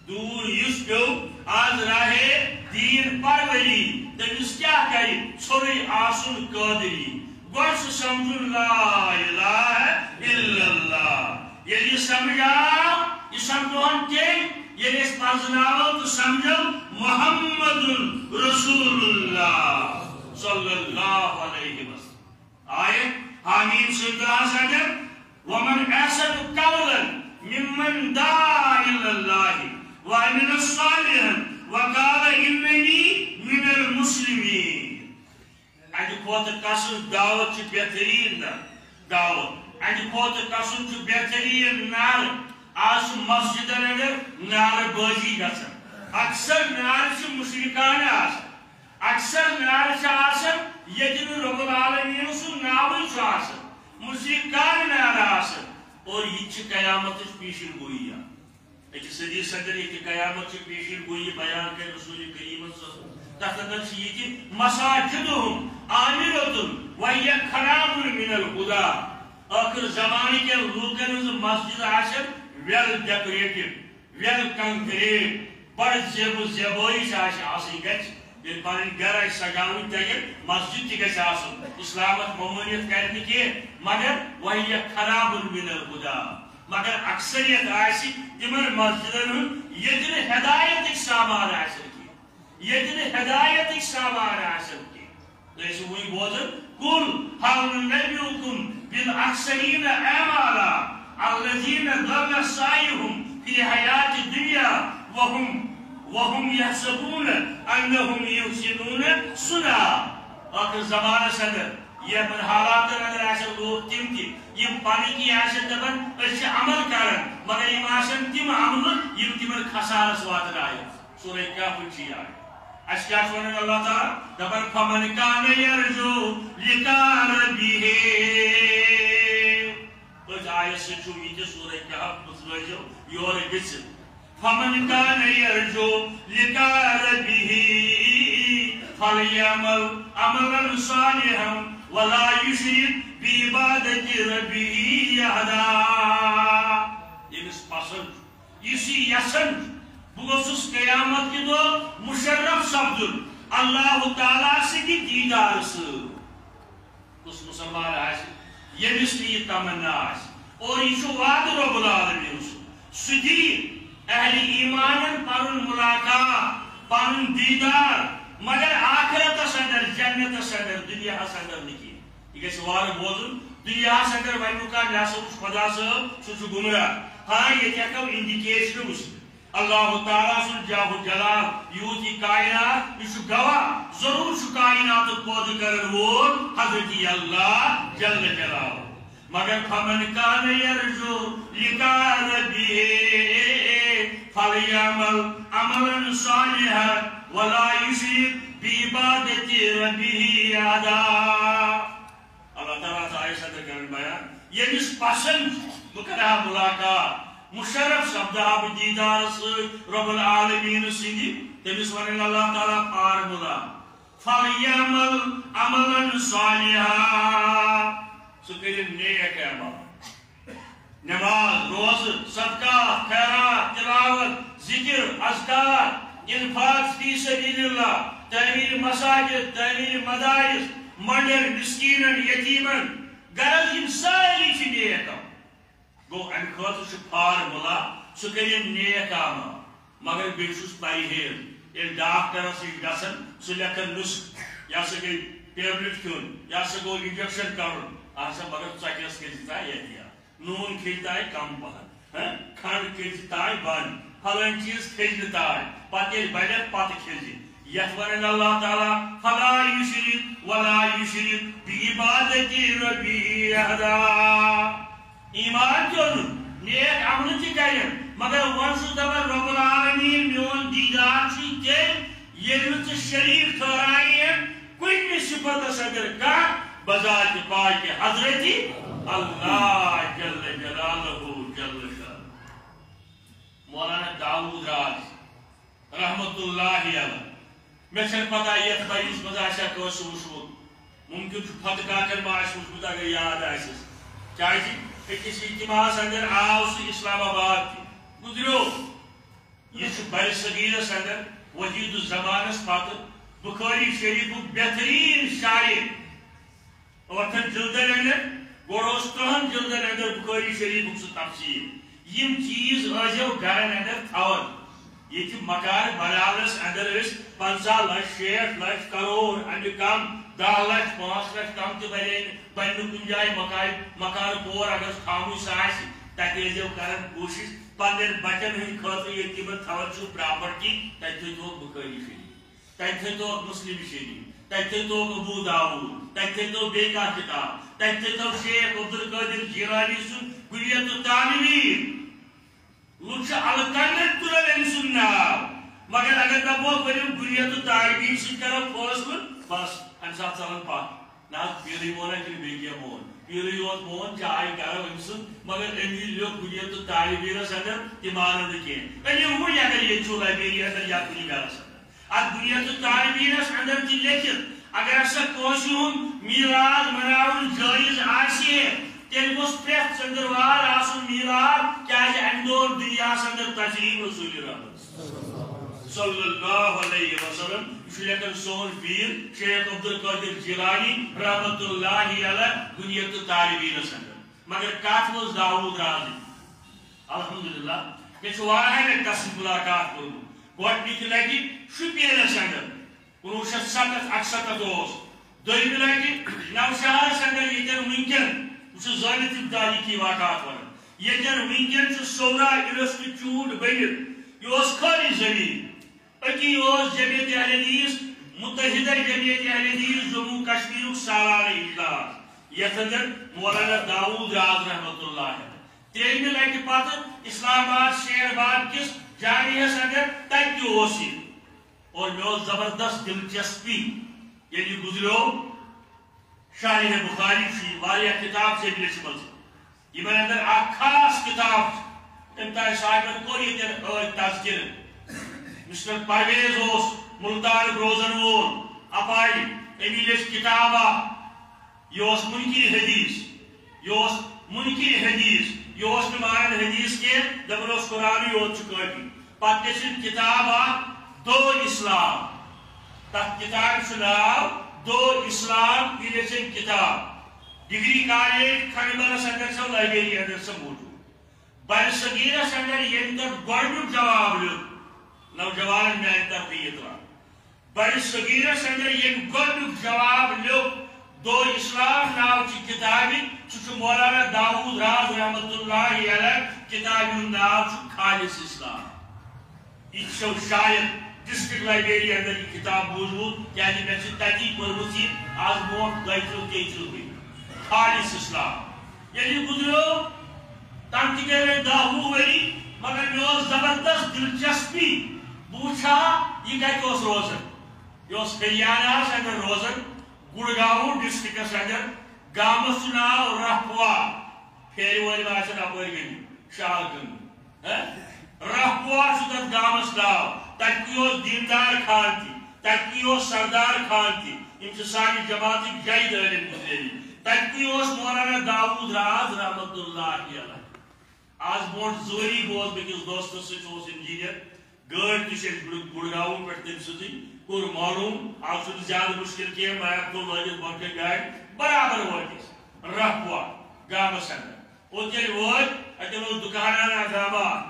دوٗر یُس پیوٚو از راہے دیٖن پروری، تٔمِس کیٛاہ کرِ ژھوٚرُے آسُن قٲدری؟ گۄڈٕ چھُ سمجھُن لا الہ الا اللہ۔ ییٚلہِ یہِ سمجھ آو، یہِ سمجھوہن تیٚلہِ، ییٚلہِ أسۍ پرزناوو تہٕ سمجھو محمد رسول اللہ صلی اللہ علیہ وسلم۔ آیت حامیم سجدہس اندر، ومن احسن قولا ممن دعا الی اللہ وعمل صالحا وقال اننی من المسلمین۔ اَمہِ کھۄتہٕ کس سٕنٛز دعوت چھِ بہتریٖن نہ دعوت؟ اَمہِ کھۄتہٕ کس سُنٛد چھُ بہتریٖن نعرٕ؟ آز چھُ مسجدن اندر نعرٕ بٲزی گژھان۔ اکثر نعرٕ چھِ مشرکانہٕ آسان۔ اکثر نعرٕ چھِ آسان ییٚتہِ نہٕ رب العالمین سُنٛد ناوٕے چھُ آسان، مشرکانہٕ نعرٕ آسان۔ اور یہِ تہِ چھِ قیامتٕچ پیشن گویی اکھ۔ أکِس حدیث اندر ییٚتہِ قیامت چھِ پیشن گویی بیان کرِ رسول کریمن صلی اللہ علیہ وسلم، تتھ اندر چھِ یہِ تہِ، مساجدہم عامرۃ وہی خراب من الہدی۔ ٲخر زمانہٕ کٮ۪ن لوٗکن ہٕنٛز مسجد آسن well decorated، well concrete، بڑٕ زیب و زیبٲیی چھِ آسہِ آسٕنۍ گژھِ۔ ییٚلہِ پنٕنۍ گرٕ آسہِ سجاوٕنۍ تتٮ۪ن مسجد تہِ گژھِ آسُن۔ اسلام اتھ ممٲنیت کرِ نہٕ کینٛہہ، مگر وہی خراب من الہدی۔ مگر اکثریت آسہِ تِمن مسجدن ہُنٛد ییٚتہِ نہٕ ہدایتٕکۍ سامان آسن کینٛہہ، ییٚتہِ نہٕ ہدایتٕکۍ سامان آسن کینٛہہ۔ تُہۍ ٲسِو وُنہِ بوزان، قل هل ننبئکم بالاخسرین اعمالا الذین ضل سعیہم فی الحیات الدنیا وهم وهم یحسبون انہم یحسنون صنعا۔ ٲخر زمانس اندر یِمن حالاتن اندر آسن لوٗکھ تِم تہِ، یِم پنٕنۍ کِنۍ آسن دپان، أسۍ چھِ عمل کران، مگر یِم آسن تِم عملہٕ، یِم تِمن خسارس واتناون۔ سورہ کہفٕچ چھِ یہِ آیت۔ اَسہِ کیٛاہ چھُ وَنان اللہ تعالیٰ؟ دَپان، فَمَنْ كَانَ يَرْجُو لِقَاءَ رَبِّهِ۔ أتھۍ آیت سۭتۍ چھُ یہِ تہِ سورہ کہف، بہٕ ترٛٲوزیو یورٕ گٔژھِتھ۔ فَمَنْ كَانَ يَرْجُو لِقَاءَ رَبِّهِ فَلْيَعْمَلْ عَمَلًا صَالِحًا وَلَا يُشْرِكْ بِعِبَادَةِ رَبِّهِ أَحَدًا۔ ییٚمِس پسنٛد چھُ، یُس یہِ یژھان چھُ، بہٕ گوٚژھُس قیامت کہِ دۄہ مُشرف سپدُن اللہ تعالیٰ سٕنٛدِ دیٖدار سۭتۍ۔ کُس مُسلمان آسہِ، ییٚمِس نہٕ یہِ تمنا آسہِ؟ اور یہِ چھُ وعدٕ رب العالمین سُنٛد۔ سُہ دِیہِ اہلِ ایمانن پنُن ملاقات، پنُن دیٖدار، مگر آخرتس اندر، جنتس اندر، دُنیاہس اندر نہٕ کینٛہہ۔ یہِ گژھِ وارٕ بوزُن، دُنیاہس اندر ونیُک کانٛہہ، مےٚ ہسا وُچھ خۄدا صٲب، سُہ چھُ گمراہ۔ ہاں، ییٚتہِ ہٮ۪کو indication وٕچھِتھ۔ اللہ تعالیٰ سُنٛد جاہ و جلال، یوٗت یہِ کائنات، یہِ چھُ گواہ، ضروٗر چھُ کائناتُک پٲدٕ کرن وول حضرت اللہ جل جلالہ۔ مگر فَمَنْ كَانَ يَرْجُو لِقَاءَ رَبِّهِ فَلْيَعْمَلْ عَمَلًا صَالِحًا وَلَا يُشْرِكْ بِعِبَادَةِ رَبِّهِ أَحَدًا۔ اللہ تعالیٰ ہس آیہِ صدر کرن بیان، ییٚمِس پسند چھُ، بہٕ کرٕ ہا ملاقات، مُشرف سپدٕ ہا بہٕ دیٖدارس سۭتۍ رب العالمین سٕنٛدِ، تٔمِس ونن اللہ تعالیٰ فارمولا، فَلْيَعْمَلْ عَمَلًا صَالِحًا۔ سُہ کٔرِن نیک عمل۔ نماز، روزٕ، صدقات، خیرات، تلاوت، ذکر، اذکار، انفاق فی سبیل اللہ، تعمیر مساجد، تعمیر مدارس، منڈن، مسکینن، یتیمن، غرض یِم سٲری چھِ نیک عمل۔ گوٚو، امہِ خٲطرٕ چھُ فارمولا، سُہ کٔرِن نیک عمل، مگر بیٚیہِ چھُس پرہیز۔ ییٚلہِ ڈاکٹرس نِش گژھن، سُہ لیکھن نُسخہٕ، یہِ ہسا گٔے ٹیبلِٹ کھیوٚن، یہِ ہسا گوٚو انجیکشن کرُن۔ اہن سا، مگر ژۄکیس کٔرۍ زِ تام احتیاط، نوٗن کھیٚیہِ تام کم پہن، ہہ؟ کھنڈ کٔرۍ زِ تام بنٛد، فلٲنۍ چیٖز کھیٚیہِ نہٕ تام، پتہٕ ییٚلہِ بنٮ۪کھ، پتہٕ کھیٚیہِ زِ۔ یتھ ونان اللہ تعالیٰ، فلا یشرک ولا یشرک بعبادت ربہ احدا۔ ایمان تہِ اوٚنُن، نیک عملہٕ تہِ کرن، مگر وۄنۍ چھُس دپان، رب العالمین، میون دیدار چھُے تیٚلہِ، ییٚلہِ نہٕ ژٕ شریٖک ٹھہرایہِ کُنہِ صفتس اندر کانٛہہ بذات پاک حضرت اللہ جل جلالہ جل شانہ۔ مولانا داؤد راز رحمت اللہ علیہ۔ مےٚ چھَنہٕ پتہ یَتھ بٔرِس منٛز آسیا کٲنٛسہِ وُچھمُت۔ مُمکِن چھُ فتح کاکَن ما آسہِ وُچھمُت، اگر یاد آسٮ۪س۔ کیٛازِ أکِس اجتماعس اندر آو سُہ اسلام آباد تہِ گُزریو۔ یہِ چھُ برِ صغیٖرس اندر وحید الزمانس پتہٕ بخاری شریفُک بہتریٖن شارح۔ ٲٹھن جلدن اندر، گۄڈٕ اوس ترٛہن جلدن اندر بخاری شریفُک سُہ تفسیٖر۔ یِم چیٖز ٲسۍزیو گرن اندر تھاوان۔ ییٚتہِ مکان بناونس اندر ٲسۍ پنٛژاہ لچھ، شیٹھ لچھ، کرور، امہِ کم، دَہ لچھ، پانٛژھ لچھ کم تہِ بنے نہٕ، بنہِ نہٕ کُنہِ جایہِ مکان، مکان پور اگر تھاونُے سُہ آسہِ، تتہِ ٲسۍزیو کران کوٗشش پننٮ۪ن بچن ہٕنٛدِ خٲطرٕ، ییٚتہِ تِمن تھاوان چھِو پراپرٹی، تتہِ تھٲوِتو بخاری شریف۔ تتہِ تھٲوتو مسلم شریف، تتہِ تھٲوتو ابو داؤد، تتہِ تھٲوتو بیٚیہِ کانٛہہ کتاب، تتہِ تھٲوتو شیخ عبدالقادر جیلانی سُنٛد کلیۃ الطالبین۔ لُکھ چھِ الہٕ کنٛڈٕ تُلان أمۍ سُنٛد ناو، مگر اگر دپو ؤلِو کلیۃ الطالبین سۭتۍ کرو فٲصلہٕ، بس، امہِ ساتہٕ ژلان پتھ۔ نہ حظ، پیٖرٕے ووٚن اَتہِ، بیٚیہِ کیٛاہ ووٚن؟ پیٖرٕے یوت ووٚن، چاے کرو أمۍ سُنٛد، مگر أمۍ ییٚلہِ لیوٚکھ کلیۃ الطالبینس اندر، تہِ مانو نہٕ کینٛہہ۔ أمۍ ووٚن، اگر ییٚتہِ چھُو لایبریری اندر یا کُنہِ گرس اندر، اتھ بنیاد الطالبینس اندر تہِ لیکھِتھ، اگر ہسا کٲنٛسہِ ہُنٛد میلاد مناوُن جٲیز آسہِ ہے، تیٚلہِ گوٚژھ پرٛٮ۪تھ ژٔنٛدٕروار آسُن میلاد، کیازِ امہِ دۄہ اوس دُنیاہس اندر تشریف رسول رحمت صلی اللہ علیہ وسلم۔ یہِ چھُ لیکھان سون پیٖر شیخ عبدالقادر جیلانی رحمت اللہ علیہ بنیاد الطالبینس اندر۔ مگر کتھ منٛز داوود رازی؟ الحمدللہ، مےٚ چھُ واریاہن لٹہِ تس سۭتۍ ملاقات کوٚرمُت۔ گۄڈٕنِکہِ لٹہِ شُپینس اندر، کُنوُہ شیٚتھ ستتھ اکستتھ اوس۔ دوٚیمہِ لٹہِ نوشہرس اندر، ییٚتٮ۪ن وٕنکٮ۪ن، بہٕ چھُس زٲنِتھ تہٕ تاریخی واقعات ونان، ییٚتٮ۪ن وٕنکٮ۪ن چھُ سورا انسٹیٹیوٹ بٔنِتھ، یہِ اوس خٲلی زٔمیٖن۔ أتی اوس جمعیت اہل حدیث، متحدہ جمعیت اہل حدیث جموں کشمیرُک سالانہٕ اجلاس، یتھ اندر مولانا داوود راز رحمت اللہ علیہ ترٛیٚیمہِ لٹہِ پتہٕ اسلام آباد شیر باغ کِس جامعس اندر تتہِ تہِ اوس یہِ۔ اور مےٚ اوس زبردست دلچسپی، ییٚلہِ یہِ گُزریو، شارح بخاری چھُ، یہِ واریاہ کتاب چھِ أمۍ لیچھمٕژ۔ یِمن اندر اکھ خاص کتاب چھِ، تٔمۍ تام صاحبن کوٚر ییٚتٮ۪ن ٲدۍ تذکرٕ۔ مسٹر پرویز اوس ملتانُک روزن وول، اپارِ، أمی لیچھ کتاب اکھ۔ یہِ اوس منکر حدیث، یہِ اوس منکر حدیث، یہِ اوس نہٕ مانان حدیث کینٛہہ، دپان اوس قرآنٕے یوت چھُ کٲفی۔ پتہٕ لیچھِن کتاب اکھ، دو اسلام۔ تتھ کتابہِ چھُ ناو دو اسلام، یہِ لیچھِن کتاب۔ ڈگری کالج کھنڈبلس اندر چھو لائبریری اندر سۄ موجود۔ برِ صغیرس اندر ییٚمہِ تتھ گۄڈنیُک جواب لیوٚکھ، نوجوانن میانہِ طرفہٕ یہِ تران۔ برِ صغیرس اندر ییٚمہِ گۄڈنیُک جواب لیوٚکھ، دو اسلام ناو چہِ کتابہِ، سُہ چھُ مولانا داوود راز رحمت اللہ علیہ کتابہِ ہُنٛد ناو چھُ خالص اسلام۔ یہِ چھو شاید ڈسٹرکٹ لائبریری اندر یہِ کتاب موجود، کیازِ مےٚ چھِ تتی پٔرمٕژ یہِ آز برونٛٹھ دۄیہِ ترٕٛہ تیٚیہِ ترٕٛہ ؤری۔ خالص اسلام۔ ییٚلہِ یہِ گُزریو، تَنہٕ تہِ گٔے وۄنۍ دَہ وُہ ؤری، مگر مےٚ اوس زبردست دلچسپی، بہٕ وٕچھِ ہا یہِ کَتہِ اوس روزان۔ یہِ اوس ہریاناہَس اندر روزان، گڑگاؤں ڈسٹرکٹس اندر، گامس چھُ ناو رہپوا۔ پھیرِ وٲلۍ ما آسن اپٲرۍ گٔمٕتۍ، شال گٔمٕتۍ۔ ہہ؟ رہپوا چھُ تتھ گامس ناو۔ تتہِ کُے اوس دیندار خان تہِ۔ تَتہِ اوس سردار خان تہِ، یِم چھِ سانہِ جماعتٕکۍ جدید عٲلِم گُزریمٕتۍ۔ تَتہِ اوس مولانا داوود راز رحمتہ اللہ علیہ۔ آز برونٛٹھ زٕ ؤری گوس بہٕ أکِس دوستس سۭتۍ، سُہ اوس انجینئر، گٲڑۍ تہِ چھِ أسۍ گُڑ-، گُڑگاوٕ پٮ۪ٹھ تٔمۍ سٕنٛزٕے، کوٚر معلوم، آز چھُنہٕ زیادٕ مُشکل کینٛہہ، میپ تھوٚو لٲگِتھ بۄنہٕ کَنہِ گاڑِ، برابر وٲتۍ أسۍ رپوا گامَس اندر۔ اوٚت ییٚلہِ وٲتۍ، اَتٮ۪ن اوس دُکان اَنان گامہٕ اکھ،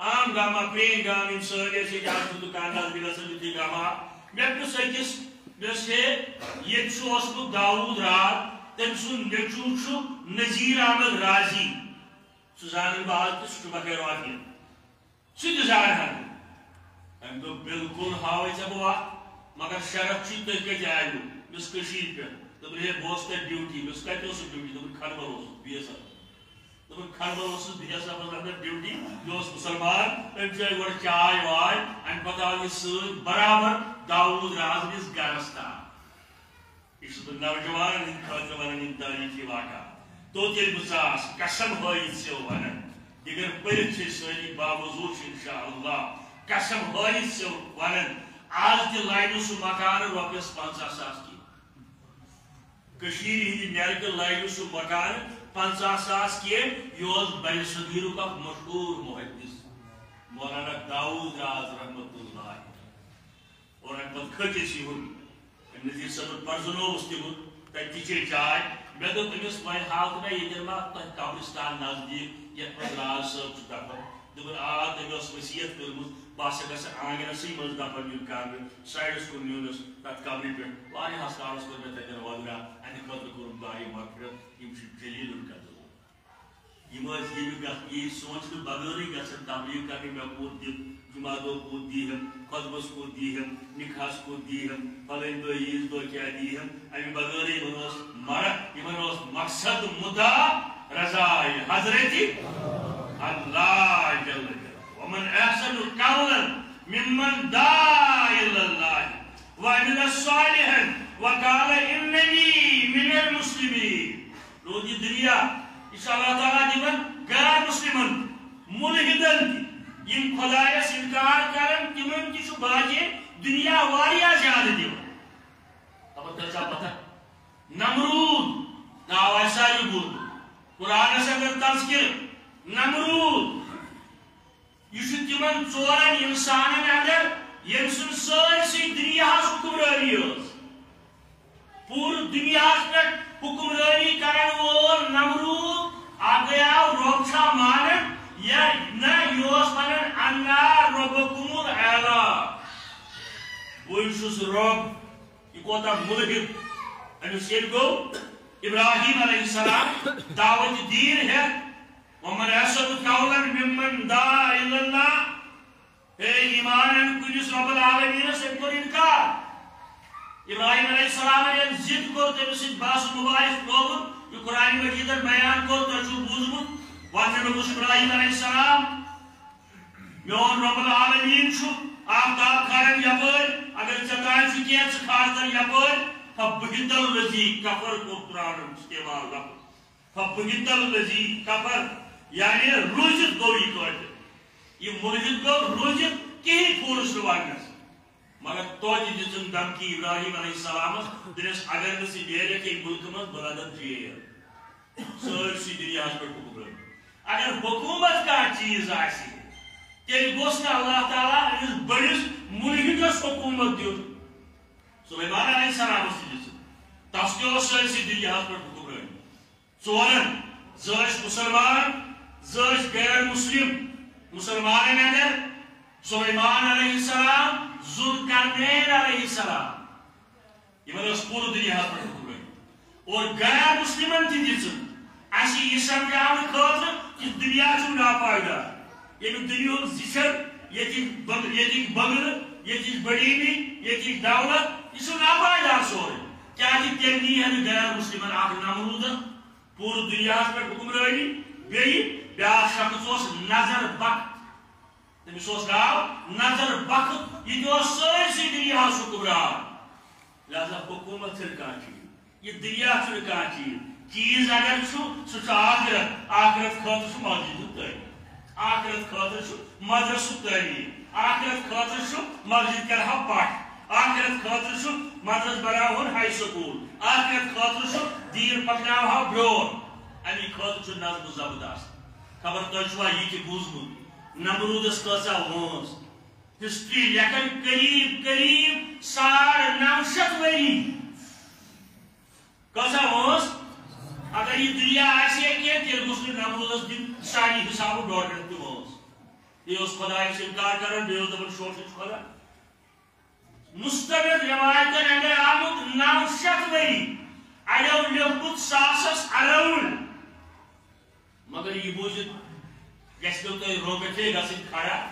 عام گامہٕ، پرٛٲنۍ گام، یِم سٲری ٲسۍ ییٚتہِ، آز چھُ دُکان دار بِلَس سۭتۍ یُتھُے گامہٕ آو۔ مےٚ پرٛژھ أکِس، مےٚ ووٚنُس، ہے، ییٚتہِ چھُ اوسمُت داوود راتھ، تٔمۍ سُنٛد نیٚچوٗ چھُ نذیر احمد رازی۔ سُہ زانن بہٕ آز تہِ، سُہ چھُ بخیر عافیت۔ سُہ تہِ زانہٕ ہا بہٕ۔ أمۍ دوٚپ، "بِلکُل ہاوَے ژےٚ بہٕ وَتھ، مگر شرف چھُے تُہۍ کَتہِ آیوٕ؟" مےٚ ووٚنُس، "کٔشیٖرِ پٮ۪ٹھ۔" دوٚپُن، "ہے، بہٕ اوسُس تَتہِ ڈیوٹی۔" مےٚ ووٚنُس، "کَتہِ اوسُکھ ڈیوٹی؟" دوٚپُن، "کھنڈ بل اوسُس، بی ایس ایف۔" دوٚپُن، "کھنڈ بل اوسُس بی ایس ایفَس اندر ڈیوٹی، مےٚ اوس مُسلمان، أمۍ چٲے گۄڈٕ چاے واے، اَمہِ پَتہٕ آو یہِ سۭتۍ برابر داوود رازنِس گرَس تام۔" یہِ چھُس بہٕ نوجوانن ہٕنٛدِ خٲطرٕ ونان یِم تٲریٖخی واقعہ۔ توٚت ییٚلہِ بہٕ ژاس، قسم ہٲیِتھ چھِو ونان، دِگر پٔرِتھ چھِ سٲری باوضوٗ چھِ انشاءاللہ۔ قسم ہٲیِتھ چھِو ونان، آز تہِ لایہِ نہٕ سُہ مکانہٕ رۄپیس پنٛژاہ ساس کینٛہہ۔ کٔشیٖرِ ہٕنٛدِ نٮ۪رٕ کہِ لایہِ نہٕ سُہ مکانہٕ پنٛژاہ ساس کینٛہہ۔ یہِ اوس بنہِ صغیٖرُک اکھ مشہوٗر محدث مولانا داوود راز رحمتہ اللہ۔ اور اَمہِ پَتہٕ کھٔتۍ أسۍ یِہُنٛد۔ أمۍ نذیٖر صٲبُن پَرزٕنووُس تِہُنٛد، تَتہِ تہِ چے چاے۔ مےٚ دوٚپ أمِس، "وۄنۍ ہاو تہٕ مےٚ ییٚتٮ۪ن ما تۄہہِ قبرستان نزدیٖک، یَتھ منٛز راز صٲب چھُ دَفن؟" دوٚپُن، "آ، تٔمۍ ٲس ؤصیت کٔرمٕژ، بہٕ ہسا گژھٕ آنٛگنَسٕے منٛز دَفن یُن کرنہٕ۔" سایڈَس کُن نیوٗنَس تَتھ قبرِ پٮ۪ٹھ۔ واریاہَس کالَس کوٚر مےٚ تَتٮ۪ن وَگرا، اَمہِ خٲطرٕ کوٚرُم دُعایہِ مغفرت۔ یِم چھِ جلیل القدر۔ یِم ٲسۍ ییٚمہِ گژھ-، یہِ سونٛچنہٕ بغٲرٕے گژھان تبلیغ کرنہِ، مےٚ کوٗت دیُت، جمعہ دۄہ کوٗت دیٖہم، خطبس کوٗت دیٖہم، نکاحس کوٗت دیٖہم، فلٲنۍ دۄہ عیٖذ دۄہ کیٛاہ دیٖہم۔ اَمہِ بغٲرٕے یِمن اوس مرٕ، یِمن اوس مقصد مُدا رضا حضرت اللہ جل جلالہ۔ ومن احسن قولا ممن دعا الی اللہ وعمل صالحا وقال اننی من المسلمین۔ روٗد یہِ دُنیا، یہِ چھُ اللہ تعالیٰ دِوان غٲر مُسلِمن، مُلحِدن تہِ۔ یِم خۄدایس اِنکار کرن، تِمن تہِ چھُ باقی دُنیا واریاہ زیادٕ دِوان۔ خبر تۄہہِ چھا پتہ؟ نمروٗد، ناو آسہِ ساروٕے بوٗزمُت۔ قرآنس اندر تذکر نمروٗد۔ یہِ چھُ تِمن ژورن اِنسانن اندر، ییٚمۍ سٕنٛز سٲرسٕے دُنیاہس حُکمرٲنی ٲس۔ پوٗرٕ دُنیاہس پٮ۪ٹھ حُکمرٲنی کرن وول نمروٗد، اکھ گٔیاو رۄب چھا مانان یا نہ، یہِ اوس ونان، "انا ربکم الاعلی"۔ بٕے چھُس رۄب۔ یہِ کوتاہ مُلحِد۔ أمِس ییٚلہِ گوٚو ابراہیم علیہ السلام دعوت دین ہٮ۪تھ، ومن احسن قولا ممن دعا الی اللہ۔ ہے ایمان اَن کُنِس رب العالمینس، أمۍ کوٚر اِنکار۔ ابراہیم علیہ السلام ییٚلہِ ضد کوٚر، تٔمِس سۭتۍ بحث مباحث لوگُن، یہِ قرآن مجیدن بیان کوٚر، تۄہہِ چھُو بوٗزمُت، وَننہٕ لوٚگُس ابراہیم علیہ السلام، میون رب العالمین چھُ آفتاب کھاران یپٲرۍ، اگر ژےٚ تام چھُ کینٛہہ، ژٕ کھار تن یپٲرۍ۔ فبہت الذی کفر کوٚر قرآنن استعمال لفظ۔ فبہت الذی کفر، یعنی روٗزِتھ گوٚو یہِ کٲفِر۔ یہِ مُلحِد گوٚو روٗزِتھ، کِہیٖنۍ پھوٗرُس نہٕ وننس۔ مگر توتہِ دِژٕن دھمکی ابراہیم علیہ السلامس، دوٚپنس، "اگر نہٕ ژٕ نیرکھ ییٚمہِ مُلکہٕ منٛز، بہٕ لاگکھ جیل۔" سٲرسٕے دُنیاہس پٮ۪ٹھ حُکمرٲنی۔ اگر حکوٗمت کانٛہہ چیٖز آسہِ، تیٚلہِ گوٚژھ نہٕ اللہ تعالیٰ أمِس بٔڑِس مُلحِدس حکوٗمت دیُن۔ سلیمان علیہ السلامس تہِ دِژٕن۔ تس تہِ اوس سٲرسٕے دُنیاہس پٮ۪ٹھ حُکمرٲنی۔ ژورن، زٕ ٲسۍ مُسلمان، زٕ ٲسۍ غیر مُسلِم۔ مُسلمانن اندر سلیمان علیہ السلام، ذوالقرنین علیہ السلام۔ یِمن ٲس پوٗرٕ دُنیاہس پٮ۪ٹھ حُکمرٲنی۔ اور غیر مُسلِمن تہِ دِژٕن۔ اَسہِ یہِ سمجھاونہٕ خٲطرٕ کہِ دُنیا چھُ ناپائیدار۔ ییٚمیُک دُنیاہُک زِچھر، ییٚتِکۍ بگ-، ییٚتِکۍ بگرٕ، ییٚتِچ بڑیمی، ییٚتِچ دولت، یہِ چھُ ناپائیدار سورُے۔ کیٛازِ تیٚلہِ نی ہا نہٕ غیر مُسلِمن اکھ نمروٗدن پوٗرٕ دُنیاہس پٮ۪ٹھ حُکمرٲنی۔ بیٚیہِ بیٛاکھ شخص اوس نظر بخت۔ تٔمِس اوس ناو نظر بخت، یہِ تہِ اوس سٲرسٕے دُنیاہس حُکمران۔ لہذا حکوٗمت چھنہٕ کانٛہہ چیٖز، یہِ دُنیا چھُنہٕ کانٛہہ چیٖز۔ چیٖز اگر چھُ، سُہ چھُ آخرت۔ آخرت خٲطرٕ چھُ مسجدُک تعمیٖر، آخرت خٲطرٕ چھُ مدرسُک تعمیٖر، آخرت خٲطرٕ چھُ مسجد کرٕ ہا پٹھ، آخرت خٲطرٕ چھُ مدرس بناوہون ہاے سکول، آخرت خٲطرٕ چھُ دیٖن پکناوہو برٛونٛٹھ۔ اَمی خٲطرٕ چھُ نظم و ضبط آسان۔ خبر تۄہہِ چھُوا یہِ تہِ بوٗزمُت، نمروٗدس کۭژاہ وٲنٛس؟ ہسٹری لیکھن قریب قریب ساڑ نو شیٚتھ ؤری۔ کۭژاہ وٲنٛس؟ اگر یہِ دُنیا آسہِ ہے کینٛہہ، تیٚلہِ گوٚژھ نہٕ نمروٗدس دِنۍ سانہِ حسابہٕ ڈۄڈ رٮ۪تھ تہِ وٲنٛس۔ یہِ اوس خۄدایس انکار کران، بیٚیہِ اوس دپان شوٹھٕے چھُ خۄدا۔ مستند روایتن اندر آمُت نو شیٚتھ ؤری، اڑیو لیوٚکھمُت ساسس اراؤنڈ۔ مگر یہِ بوٗزِتھ گژھِ نہٕ تۄہہِ رۄگہٕ تھے گژھٕنۍ کھڑا۔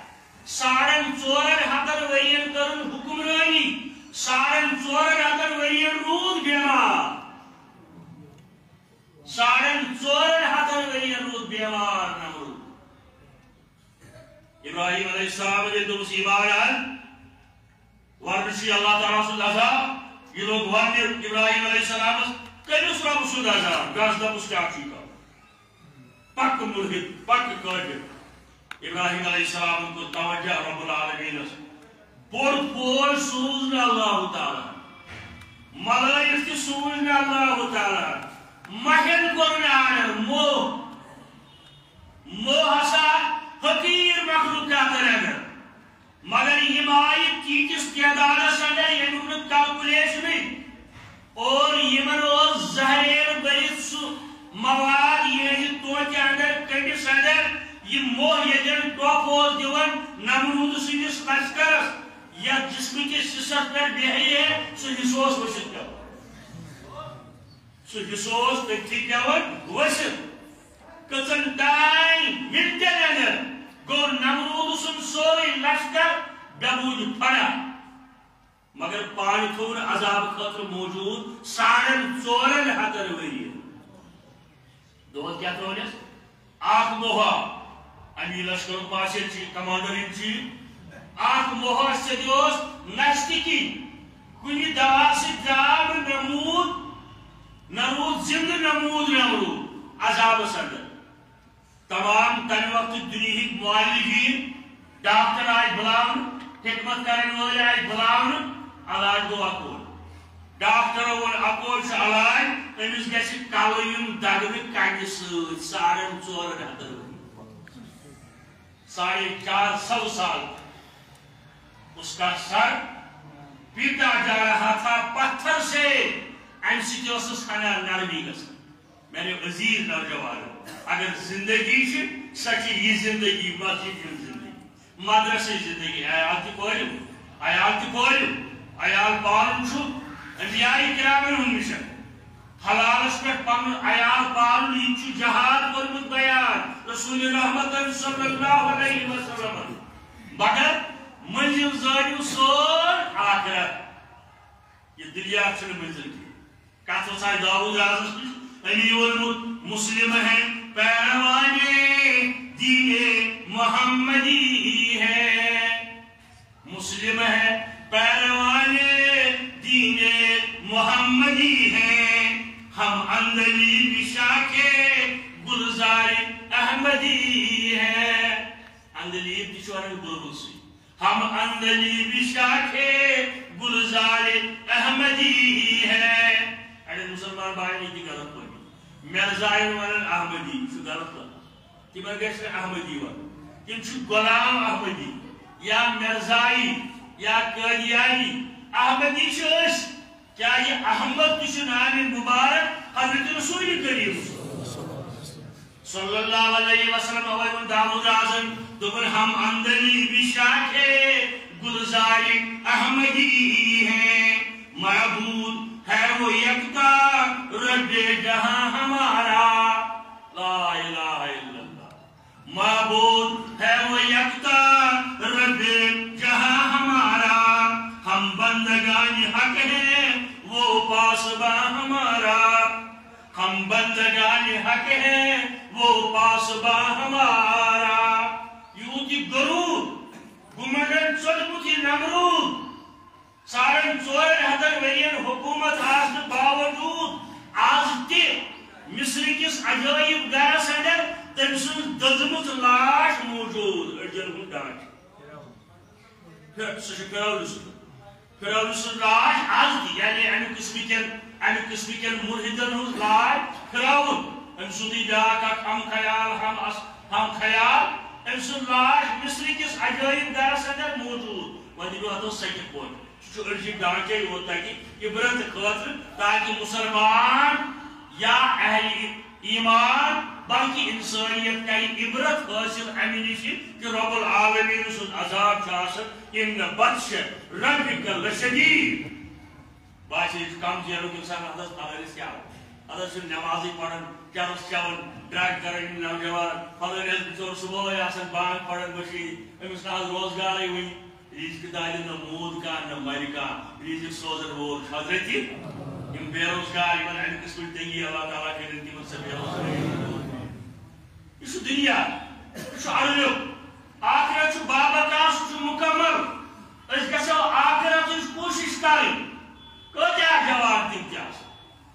ساڑن ژورن ہتن ؤرین کٔرٕن حکمرٲنی، ساڑن ژورن ہتن ؤرین روٗد بیمار، ساڑن ژورن ہتن ؤرین روٗد بیمار نمروٗد۔ ابراہیم علیہ السلام ییٚلہِ دوٚپُس، "ایمان اَن"، ورنہٕ چھُے اللہ تعالیٰ سُنٛد عذاب۔ یہِ لوٚگ وننہِ ابراہیم علیہ السلامس، "کٔمِس رۄبہٕ سُنٛد عذاب؟ گژھ دَپُس کیٛاہ چھُے کرُن؟ پکہٕ مُلحد، پکہٕ کٲفِر۔" ابراہیم علیہ السلامن کوٚر توجہ رب العالمینس۔ بوٚڑ فوج سوٗز نہٕ اللہ تعالیٰ، ملٲیِک تہِ سوٗز نہٕ اللہ تعالیٰ، مہٮ۪ن کوٚر نہٕ آرڈر، موہ، موہ ہسا فقیٖر مخلوقاتن اندر۔ مگر یِم آیہِ تیٖتِس تعدادس اندر، ییٚمیُک نہٕ کلکولیشنٕے۔ اور یِمن اوس زہریل بٔرِتھ سُہ مواد یِہنٛزِ توتہِ اندر، کٔٹِس اندر۔ یہِ موہ ییٚتٮ۪ن ٹۄپھ اوس دِوان نمروٗد سٕنٛدِس لشکرس، یتھ جسمہٕ کِس حصس پٮ۪ٹھ بیہہِ ہے، سُہ حصہٕ اوس ؤسِتھ پٮ۪وان۔ سُہ حصہٕ اوس تٔتھی پٮ۪وان ؤسِتھ۔ کٔژن تام منٹن اندر گوٚو نمروٗد سُنٛد سورُے لشکر بے بوٗد پھڑا۔ مگر پانہٕ تھوٚو نہٕ عذاب خٲطرٕ موجود ساڑن ژورن ہتن ؤرین۔ دۄہس کیٛاہ ترٛوونس؟ اکھ موہا، امی لشکرُک پاسے چیف، کمانڈر ان چیف۔ اکھ موہا سیٚدِ اوس نستہِ کِنۍ۔ کُنہِ دوا سۭتۍ درٛاو نہٕ نمروٗد، نہ روٗد زِندٕ نمروٗد، نمروٗد عذابس اندر۔ تمام تمہِ وقتہٕ دُنیہٕکۍ مولِدیٖن، ڈاکٹر آیہِ بُلاونہٕ، خدمت کرن وٲلۍ آیہِ بُلاونہٕ، علاج گوٚو اکوے۔ ڈاکٹرو ووٚن، اکوے چھُ علاج، أمِس گژھِ کلہٕ یُن دگنہٕ کنہِ سۭتۍ ساڑن ژورن ہتن ؤرین۔ ساڑھے چار سو سال اس کا سر پیٹا جا رہا تھا پتھر سے، امہِ سۭتۍ ٲسٕس ہنا نرمی گژھان۔ میانیو عزیز نوجوانو، اگر زندگی چھِ، سۄ چھِ یہِ زندگی، مسجد ہٕنٛز زندگی، مدرسٕچ زندگی، عیال تہِ پٲلِو، عیال تہِ پٲلِو۔ عیال پالُن چھُ انبیاء کرامن ہُنٛد مِشن۔ حلالس پٮ۪ٹھ پنُن عیال پالُن، یہِ چھُ جہاد کوٚرمُت بیان رسول رحمتن صلی اللہ علیہ وسلمن۔ مگر مٔنزِل زٲنِو سٲر آخرت۔ یہِ دُنیا چھُنہٕ مٔنزِل کینٛہہ۔ کتھ ٲس آیہِ داوود رازس نِش؟ أمی ووٚنمُت، مسلم ہے پیروان دین محمدی ہے، مسلم ہے پیروان دین محمدی ہے، ہم اندلی بشاخ گلزار احمدی ہے۔ اندلی تہِ چھُ ونان بُلبُل سۭتۍ۔ ہم اندلی بشاخ گلزار احمدی ہے۔ اڑے مسلمان بھائی نے تہِ غلط پٲٹھۍ۔ مرزاین ونان احمدی، یہِ چھُ غلط لفظ۔ تِمن گژھِ نہٕ احمدی ونُن۔ تِم چھِ غلام احمدی یا مرزایی یا قادیانی۔ احمدی چھِ أسۍ۔ کیٛازِ احمد تہِ چھُ نامِ مبارک حضرت رسول کریم صلی اللہ علیہ وسلم۔ اوے ووٚن داوود رازن، دوٚپُن، ہم اندلی بشاخ گلزار احمدی ہیں، معبود ہے وہ یکتا رب جہاں ہمارا۔ لا الہ الا اللہ۔ معبود ہے وہ یکتا رب جہاں ہمارا، ہم بندگان حق ہیں وہ پاسباں ہمارا، ہم بندگان حق ہیں وہ پاسباں ہمارا۔ یوٗت یہِ غروٗر، گُمنڈن ژوٚٹمُت یہِ نمروٗد، ساڑن ژورن ہتن ؤرین حکومت آسنہٕ باوجود آز تہِ مصر کِس عجٲیب گرس اندر تٔمۍ سٕنٛز دٔزمٕژ لاش موجود، أڈجن ہُنٛد ڈانٛچہٕ۔ پھر-، سُہ چھُ فرعون سُنٛد۔ فرعون سٕنٛز راج از تہِ، یعنی امہِ قٕسمہٕ کٮ۪ن، امہِ قٕسمہٕ کٮ۪ن مُلحِدن ہٕنٛز راج۔ فرعون، أمۍ سُنٛدٕے بیٛاکھ اکھ ہم خیال، ہم اس-، ہم خیال، أمۍ سُنٛد راج مصرِ کِس عجٲیب گرس اندر موجود۔ وۄنۍ دِیِو اتھ سکہِ پوٹ۔ سُہ چھُ أڑجہِ ڈانٛچے یوت تتہِ عبرت خٲطرٕ، تاکہِ مُسلمان یا اہلِ ایمان، بلکہِ انسانیت کرِ عبرت حٲصِل امہِ نِش کہِ رب العالمین سُنٛد عذاب چھُ آسان، ان بطش ربک لشدید۔ باسہِ، یہِ چھُ کم زینُک انسان، اتھ حظ خبر أسۍ کیٛاہ۔ اتھ حظ چھُ نمازٕے پران، چرس چٮ۪وان، ڈرگ کران یِم نوجوان، پھلٲنۍ حظ بِچور صبحٲے آسان بانگ پران مٔشیٖد، أمِس نہ حظ روزگارٕے وُنہِ۔ رزق دادِ نہ موٗد کانٛہہ نہ مرِ کانٛہہ، رزق سوزن وول چھُ حضرت۔ یِم بے روزگار، یِمن امہِ قٕسمٕچ تنگی اللہ تعالیٰ کٔرِن تِمن سۄ بے روزگاری۔ یہِ چھُ دُنیا، یہِ چھُ اَرنیُک۔ آخرت چھُ بابقا، سُہ چھُ مُکمل۔ أسۍ گژھو آخرتٕچ کوٗشِش کرٕنۍ۔ کۭتیٛاہ جوان تِم تہِ آسن۔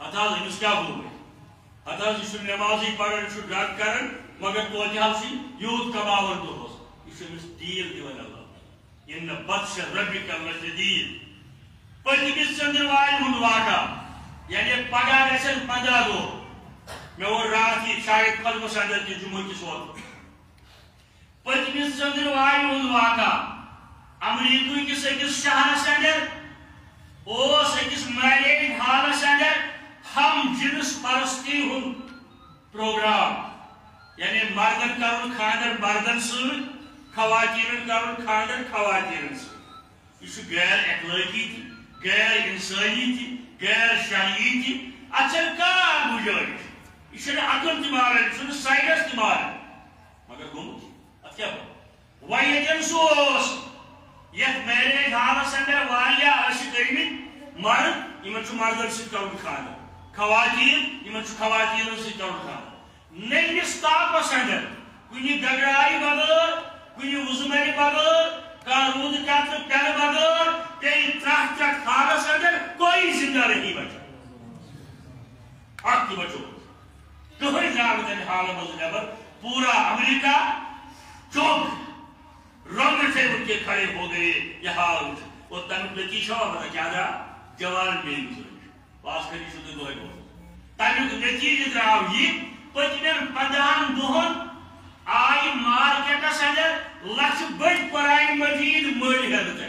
ہتہٕ حظ، أمِس کیٛاہ گوٚو وۄنۍ؟ ہتہٕ حظ، یہِ چھُ نمازٕے پران، یہِ چھُ ڈرگ کران، مگر توتہِ حظ چھُ یوٗت کماوان دۄہس۔ یہِ چھُ أمِس ڈیٖل دِوان اللہ۔ ان بطش ربک لشدید۔ پٔتمِس ژٔنٛدٕروارِ ہُنٛد واقعہ، یعنی پگاہ گژھن پنٛداہ دۄہ۔ مےٚ ووٚن راتھ یہِ شاید خۄطبس اندر تہِ جمعہ کِس وقتس۔ پٔتمِس ژٔنٛدٕروارِ ہُنٛد واقعہ، امریکہ کِس أکِس شہرس اندر اوس أکِس میریج ہالس اندر ہم جنس پرستی ہُنٛد پروگرام، یعنی مردن کرُن خانٛدر مردن سۭتۍ، خواتیٖنن کرُن خانٛدر خواتیٖنن سۭتۍ۔ یہِ چھُ غیر اخلٲقی تہِ، غیر انسٲنی تہِ، غیر شرعی تہِ۔ اتھ چھنہٕ کانٛہہ گُنجٲیِش۔ یہِ چھُنہٕ عقل تہِ مانان، یہِ چھُنہٕ ساینس تہِ مانان۔ مگر گوٚمُت چھُ۔ اتھ کیٛاہ گوٚو؟ وۄنۍ ییٚتٮ۪ن سُہ اوس، یتھ میریج ہالس اندر واریاہ ٲسِکھ ٲمٕتۍ مرد، یِمن چھُ مردن سۭتۍ کرُن خانٛدر، خواتین، یِمن چھُ خواتینن سۭتۍ کرُن خانٛدر۔ نٔیمِس تاپس اندر، کُنہِ گگرایہِ بغٲر، کُنہِ وُزمرِ بغٲر، کانٛہہ روٗدٕ قطرٕ پٮ۪نہٕ بغٲر، پیٚیہِ ترٛٹھ ترٛٹھ ہالس اندر، کوئی زندہ نہیں بچا۔ اکھ تہِ بچو۔ کٕہٕنۍ درٛاو نہٕ تَمہِ حالہٕ منٛز نٮ۪بر۔ پوٗرٕ امریکہ چوٚک۔ رنگ سے اٹھ کے کھڑے ہو گئے، یہِ حال وٕچھ۔ اور تَمیُک نتیٖجہٕ چھا پتہ کیٛاہ درٛاو؟ جوان بیٚیہِ گُزٲرِش۔ خاص کر یہِ چھُ تۄہہِ دۄہے بوزمُت۔ تَمیُک نتیٖجہٕ درٛاو یہِ، پٔتمٮ۪ن پنٛداہن دۄہن آیہِ مارکیٹس اندر لچھِ بٔدۍ قرآن مجید مٔلۍ ہٮ۪نہٕ تَتہِ۔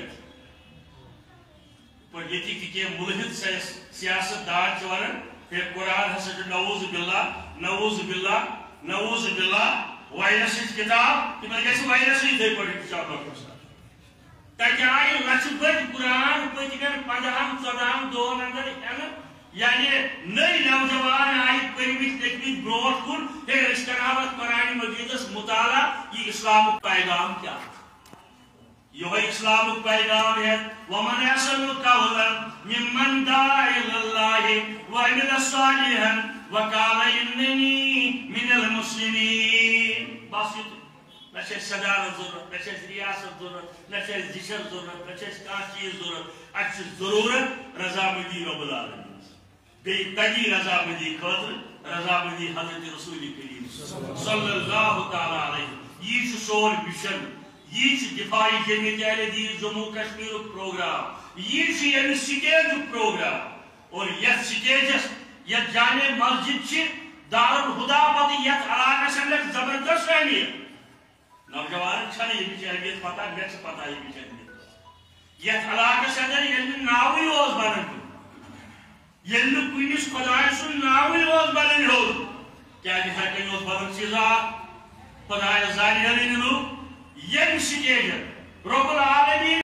پٲٹھۍ ییٚتِکۍ تہِ کینٛہہ مُلحِد سیاس-، سیاست دان چھِ وَنان، ہے، قرآن ہسا چھُ نعوذ باللہ، نعوذ باللہ، نعوذ باللہ، وایرسٕچ کِتاب، تِمن گژھِ وایرسٕے یِتھَے پٲٹھۍ، انشاءاللہ۔ تَتہِ آیہِ لَچھِ بٔدۍ قرآن پٔتمٮ۪ن پنٛداہن ژۄدہن دۄہن اندر ہٮ۪نہٕ، یعنی نٔے نوجوان آیہِ پٔرمٕتۍ لیکھمٕتۍ برونٛٹھ کُن، ہے، أسۍ کرہاو اَتھ قرآن مجیدس مطالعہ، یہِ اسلامُک پیغام کیٛاہ؟ یہوے اسلامُک پیغام ہٮ۪تھ، ومن احسن قولا ممن دعا الی اللہ وعمل صالحا وقال اننی من المسلمین۔ بس یُتُے۔ نہ چھِ اَسہِ صدارت ضروٗرت، نہ چھِ اَسہِ ریاست ضروٗرت، نہ چھِ اَسہِ زِشر ضروٗرت، نہ چھِ اَسہِ کانٛہہ چیٖز ضروٗرت۔ اَسہِ چھِ ضروٗرت رضامندی رب العالمینس۔ بیٚیہِ تَمی رضامندی خٲطرٕ رضامندی حضرت رسول کریم صلی اللہ تعالیٰ علیہ۔ یی چھُ سون مِشن، یی چھُ دفاعی جمعیت اہل دین جموں کشمیرُک پروگرام، یی چھُ ییٚمہِ سٹیجُک پروگرام۔ اور یتھ سٹیجس، یتھ جامع مسجد چھِ دارالہدیٰ پتہٕ یتھ علاقس اندر زبردست اہمیت۔ نوجوانن چھنہٕ ییٚمِچ اہمیت پتہ، مےٚ چھِ پتہ ییٚمِچ اہمیت۔ یتھ علاقس اندر ییٚلہِ نہٕ ناوٕے اوس بنان، ییٚلہِ نہٕ کُنِس خۄداے سُنٛد ناوٕے اوس بنان ہیوٚر، کیازِ ہر کُنہِ اوس بنان سیٖزا خۄدایس زانیرٕے نہٕ لوٗکھ۔ ییٚمہِ سٹیجن رب العالمین